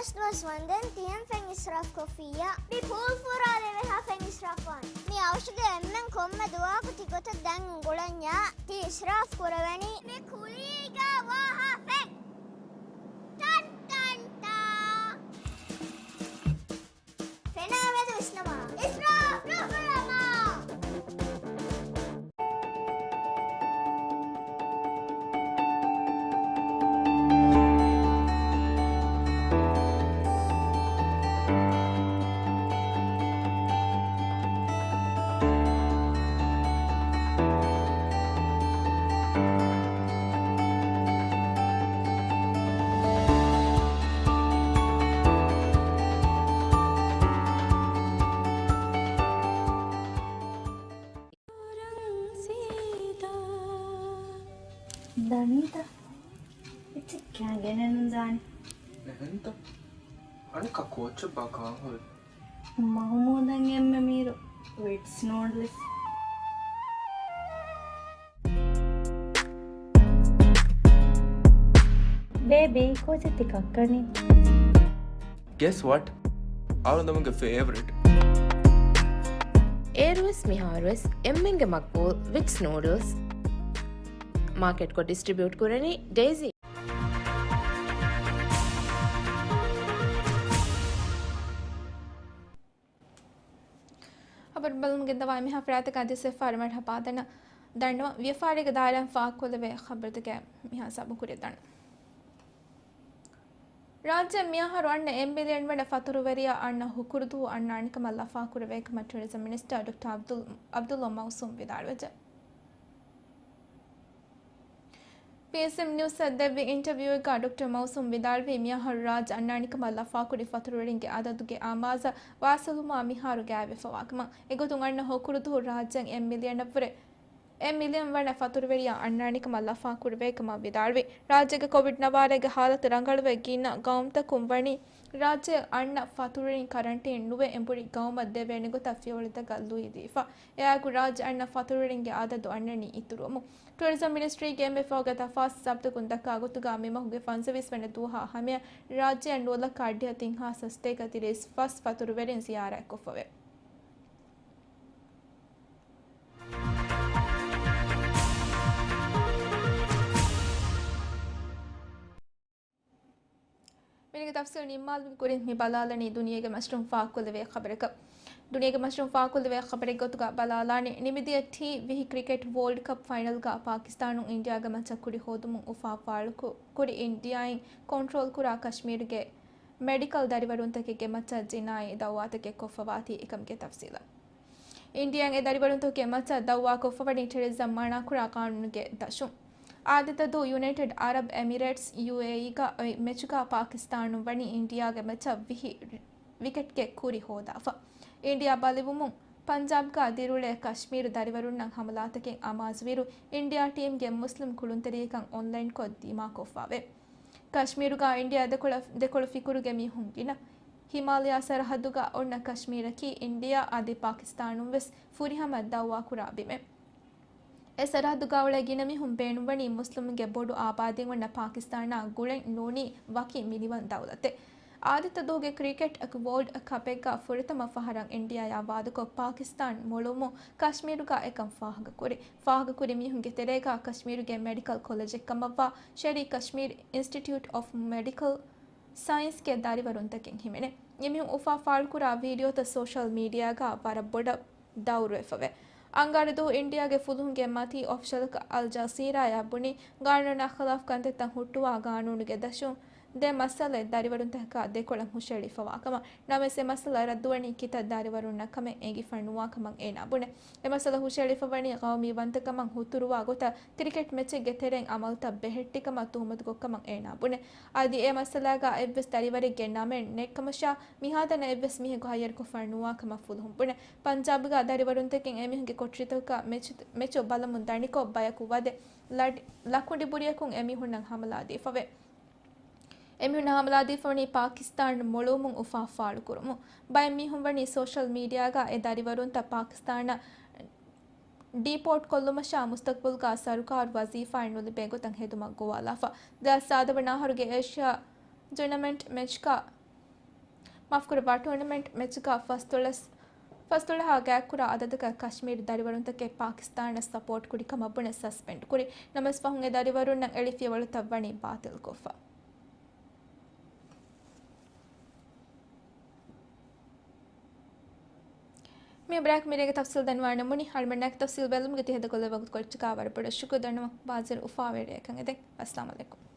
އިސްނުވަސް ވަންދެން ތިހެން ފެން އިސްރާފް ކޮށްފިއްޔާ. މި ޕޫލް ފުރާލެވޭހާ ފެން އިސްރާފް ވާން. މި އަވަށުގެ އެންމެން ކޮންމެ ދުވަހަކު ތިގޮތަށް ދަން އުނގުޅަންޏާ ތި އިސްރާފް ކުރެވެނީ. މި ކުލީގަ ވާހާ ފެން. ޓަން ޓަން ޓާ. ފެނާ މެދު ވިސްނަމާ. އިސްރާފް ނުކުރަމާ. ދަނީތަ؟ އެއްޗެއް ކާ ގެނެއްނު ދާނެ. އެހެންތަ؟ އަނެއްކާ ކޯއްޗެއްބާ ކާން ހުރީ؟ މަހުމޫދަށް އެންމެ މީރު ވިޓްސް ނޫޑްލްސް. ބޭބީ، ކޯއްޗެއް ތި ކައްކަނީ؟ Guess what? އަޅުގަނޑުގެ ފޭވަރިޓް. އޭރުވެސް މިހާރުވެސް އެންމެންގެ މަގްބޫލް ވިޓްސް ނޫޑްލްސް. މާކެޓްކޮށް ޑިސްޓްރިބިއުޓް ކުރަނީ ޑޭޒީ. ޚަބަރު ބަލަމުން ގެންދަވާ މިހާ ފަރާތަކާ ދިސް ވިޔަފާރި މަރްހަބާ ދަންނަ. ދަންނަވަން ވިޔަފާރީގެ ދާއިރާއިން ފާހަގަކޮށްލެވޭ ޚަބަރުތަކެއް މިހާ ސަބު ކުރިއަށް ދަންނަ. ރާއްޖެ މިއަހަރު އަންނަ އެއް މިލިއަން ވަނަ ފަތުރުވެރިޔާ އަންނަ ހުކުރުދުވަހު އަންނާނެކަމަށް ލަފާކުރެވޭކަމަށް ޓުރިޒަމް މިނިސްޓަރ ޑޮކްޓަރ އަބްދުލް، އަބްދުﷲ މައުސޫމް ވިދާޅުވެއްޖެ. ޕީއެސްއެމް ނިއުސްއަށް ދެއްވި އިންޓަވިއުއެއްގަ ޑޮކްޓަރ މައުސޫމް ވިދާޅުވީ، މިއަހަރު ރާއްޖެ އަންނާނެކަމަށް ލަފާކުރި ފަތުރުވެރިންގެ އަދަދުގެ އާމާޒަށް ވާސިލުވުމާ މިހާރު ގާތްވެފަވާކަމަށް. އެގޮތުން އަންނަ ހުކުރުދުވަހު ރާއްޖެއަށް އެއް މިލިއަނަށްވުރެ، އެއް މިލިއަން ވަނަ ފަތުރުވެރިޔާ އަންނާނެކަމަށް ލަފާކުރެވޭކަމަށް ވިދާޅުވި. ރާއްޖޭގެ ކޮވިޑް ނަވާރައިގެ ހާލަތު ރަނގަޅުވެ ގިނަ ގައުމުތަކުން ވަނީ ރާއްޖެއަށް އަންނަ ފަތުރުވެރިން ކަރަންޓީން ނުވެ އެނބުރި ގައުމަށް ދެވޭނެ ގޮތަށް ފިޔަވަޅުތަކަށް ލުއިދީފަ. އެއާއެކު ރާއްޖެ އަންނަ ފަތުރުވެރިންގެ އަދަދު އަންނަނީ އިތުރުވަމުން. ޓުރިޒަމް މިނިސްޓްރީގެ އެންމެ ފަހުގެ ތަފާސް ސަބްތަކުން ދައްކާ ގޮތުގަ މިމަހުގެ ފަންސަވީސް ވަނަ ދުވަހާ ހަމަޔަށް ރާއްޖެއަށް ނުވަލަކަށް އަށްޑިހަ ތިން ހާސް ސަތޭކަ ތިރީސް ފަސް ފަތުރުވެރިން ޒިޔާރަތްކޮށްފަވޭ. މިއިންގެ ތަފްސީލް ނިންމާލުމުގެ ކުރިން މި ބަލާލަނީ ދުނިޔޭގެ މަސްރޫން ފާހަގަކޮށްލެވޭ ޚަބަރަކަށް. ދުނިޔޭގެ މަސްރޫން ފާހަގަކޮށްލެވޭ ޚަބަރެއްގެ ގޮތުގަ ބަލާލާނީ، ނިމިދިޔަ ޓީ ވިހި ކްރިކެޓް ވޯލްޑް ކަޕް ފައިނަލްގަ ޕާކިސްތާނުން އިންޑިޔާގެ މެޗަށް ކުރި ހޯދުމުން އުފާ ފާޅުކުރި އިންޑިޔާއިން ކޮންޓްރޯލް ކުރާ ކަޝްމީރުގެ މެޑިކަލް ދަރިވަރުންތަކެއްގެ މައްޗަށް ޖިނާއީ ދައުވާތަކެއް ކޮށްފަވާތީ އެކަމުގެ ތަފްސީލަށް. އިންޑިޔާއިން އެ ދަރިވަރުންތަކުގެ މައްޗަށް ދައުވާ ކޮށްފަވަނީ ޓެރަރިޒަމް މަނާކުރާ ޤާނޫނުގެ ދަށުން. އާދިއްތަ ދުވަހު ޔުނައިޓެޑް އަރަބް އެމިރޭޓްސް، ޔޫއޭއީގަ އޮތް މެޗުގަ ޕާކިސްތާނުން ވަނީ އިންޑިޔާގެ މެޗަށް ވިހި ވިކެޓްގެ ކުރި ހޯދާފަ. އިންޑިޔާ ބަލިވުމުން ޕަންޖާބްގަ ދިރިއުޅޭ ކަޝްމީރު ދަރިވަރުންނަށް ހަމަލާތަކެއް އަމާޒުވިއިރު، އިންޑިޔާ ޓީމްގެ މުސްލިމް ކުޅުންތެރިޔަކަށް އޮންލައިންކޮށް ދިމާކޮށްފަވޭ. ކަޝްމީރުގަ އިންޑިޔާ ދެކޮޅަށް، ދެކޮޅު ފިކުރުގެ މީހުން ގިނަ. ހިމާލަޔާ ސަރަހައްދުގަ އޮންނަ ކަޝްމީރަކީ އިންޑިޔާ އަދި ޕާކިސްތާނުން ވެސް ފުރިހަމަ ދައުވާކުރާ ބިމެއް. އެ ސަރަހައްދުގަ އުޅޭ ގިނަ މީހުން ބޭނުންވަނީ މުސްލިމުންގެ ބޮޑު އާބާދީން އޮންނަ ޕާކިސްތާނާ ގުޅެން ނޫނީ ވަކި މިނިވަން ދައުލަތެއް. އާދިއްތަ ދުވަހުގެ ކްރިކެޓް ވޯލްޑް ކަޕެއްގަ ފުރަތަމަ ފަހަރަށް އިންޑިޔާޔާ ވާދަކޮށް، ޕާކިސްތާން މޮޅުވުމުން ކަޝްމީރުގަ އެކަން ފާހަގަކުރި. ފާހަގަކުރި މީހުންގެ ތެރޭގަ ކަޝްމީރުގެ މެޑިކަލް ކޮލެޖެއް ކަމަށްވާ ޝެރީ ކަޝްމީރް އިންސްޓިޓިއުޓް އޮފް މެޑިކަލް ސައިންސްގެ ދަރިވަރުންތަކެއް ހިމެނޭ. އެމީހުން އުފާ ފާޅުކުރާ ވީޑިއޯތައް ސޯޝަލް މީޑިއާގަ ވަރަށް ބޮޑަށް ދައުރުވެފަވޭ. އަންގާރަ ދުވަހު އިންޑިޔާގެ ފުލުހުންގެ މަތީ އޮފިޝަލަކަށް އަލް ޖަޒީރާޔާ ބުނީ، ގާނޫނާ ޚިލާފް ކަންތައްތައް ހުއްޓުވާ ގާނޫނުގެ ދަށުން ދެ މައްސަލައެއް ދަރިވަރުންތަކަކާ ދެކޮޅަށް ހުށައެޅިފަވާކަމަށް. ނަމަވެސް އެ މައްސަލަ ރައްދުވަނީ ކިތައް ދަރިވަރުންނަށް ކަމެއް އެނގިފަ ނުވާކަމަށް އޭނާ ބުނެ. އެ މައްސަލަ ހުށައެޅިފަވަނީ ގައުމީ ވަންތަކަމަށް ހުތުރުވާ ގޮތަށް ކްރިކެޓް މެޗެއްގެ ތެރެއިން އަމަލުތައް ބެހެއްޓިކަމަށް ތުހުމަތުކޮށްކަމަށް އޭނާ ބުނެ. އަދި އެ މައްސަލާގަ އެއްވެސް ދަރިވަރެއްގެ ނަމެއް ނެތްކަމަށާ، މިހާތަނަށް އެއްވެސް މީހަކު ހައްޔަރުކޮށްފަ ނުވާކަމަށް ފުލުހުން ބުނެ. ޕަންޖާބުގަ ދަރިވަރުންތަކެއް އެމީހުންގެ ކޮޓަރިތަކުގަ މެޗު، މެޗު ބަލަމުން ދަނިކޮށް، ބަޔަކު ވަދެ ލަޑި، ލަކުޑި ބުރިޔަކުން އެމީހުންނަށް ހަމަލާދީފަވޭ. އެމީހުންނަށް ހަމަލާދީފަވަނީ ޕާކިސްތާން މޮޅުވުމުން އުފާ ފާޅުކުރުމުން. ބައެއް މީހުން ވަނީ ސޯޝަލް މީޑިއާގަ އެ ދަރިވަރުންތައް ޕާކިސްތާނަށް ޑީޕޯޓް ކޮށްލުމަށާ މުސްތަޤްބަލްގަ ސަރުކާރު ވަޒީފާއެއް ނުލިބޭ ގޮތަށް ހެދުމަށް ގޮވާލާފަ. ދެހާސް ސާދަ ވަނަ އަހަރުގެ އޭޝިޔާ ޓޫނަމެންޓް މެޗްގަ މާފްކުރައްވާ، ޓޫނަމެންޓް މެޗުގަ ފަސްދޮޅަސް، ފަސްދޮޅަހާ ގާތްކުރާ އަދަދަކަށް ކަޝްމީރު ދަރިވަރުންތަކެއް ޕާކިސްތާނަށް ސަޕޯޓް ކުރި ކަމަށް ބުނެ ސަސްޕެންޑް ކުރި. ނަމަވެސް ފަހުން އެ ދަރިވަރުންނަށް އެޅި ފިޔަވަޅުތައް ވަނީ ބާތިލްކޮށްފަ. މި ބްރޭކް މިރޭގެ ތަފްސީލް ދަންނަވާނެ މުނި ހަޅުމެންނާ ތަފްސީލް ބެލުމުގެ ތިހެދަކޮށްލެއްވި ވަގުތުކޮޅަށްޓަކާ ވަރަށް ބޮޑަށް ޝުކުރު ދަންނަވަން. ބާޒިރު އުފާވެރި ރެއެއްކަން އެދެން. އައްސަލާމު ޢަލައިކުމް.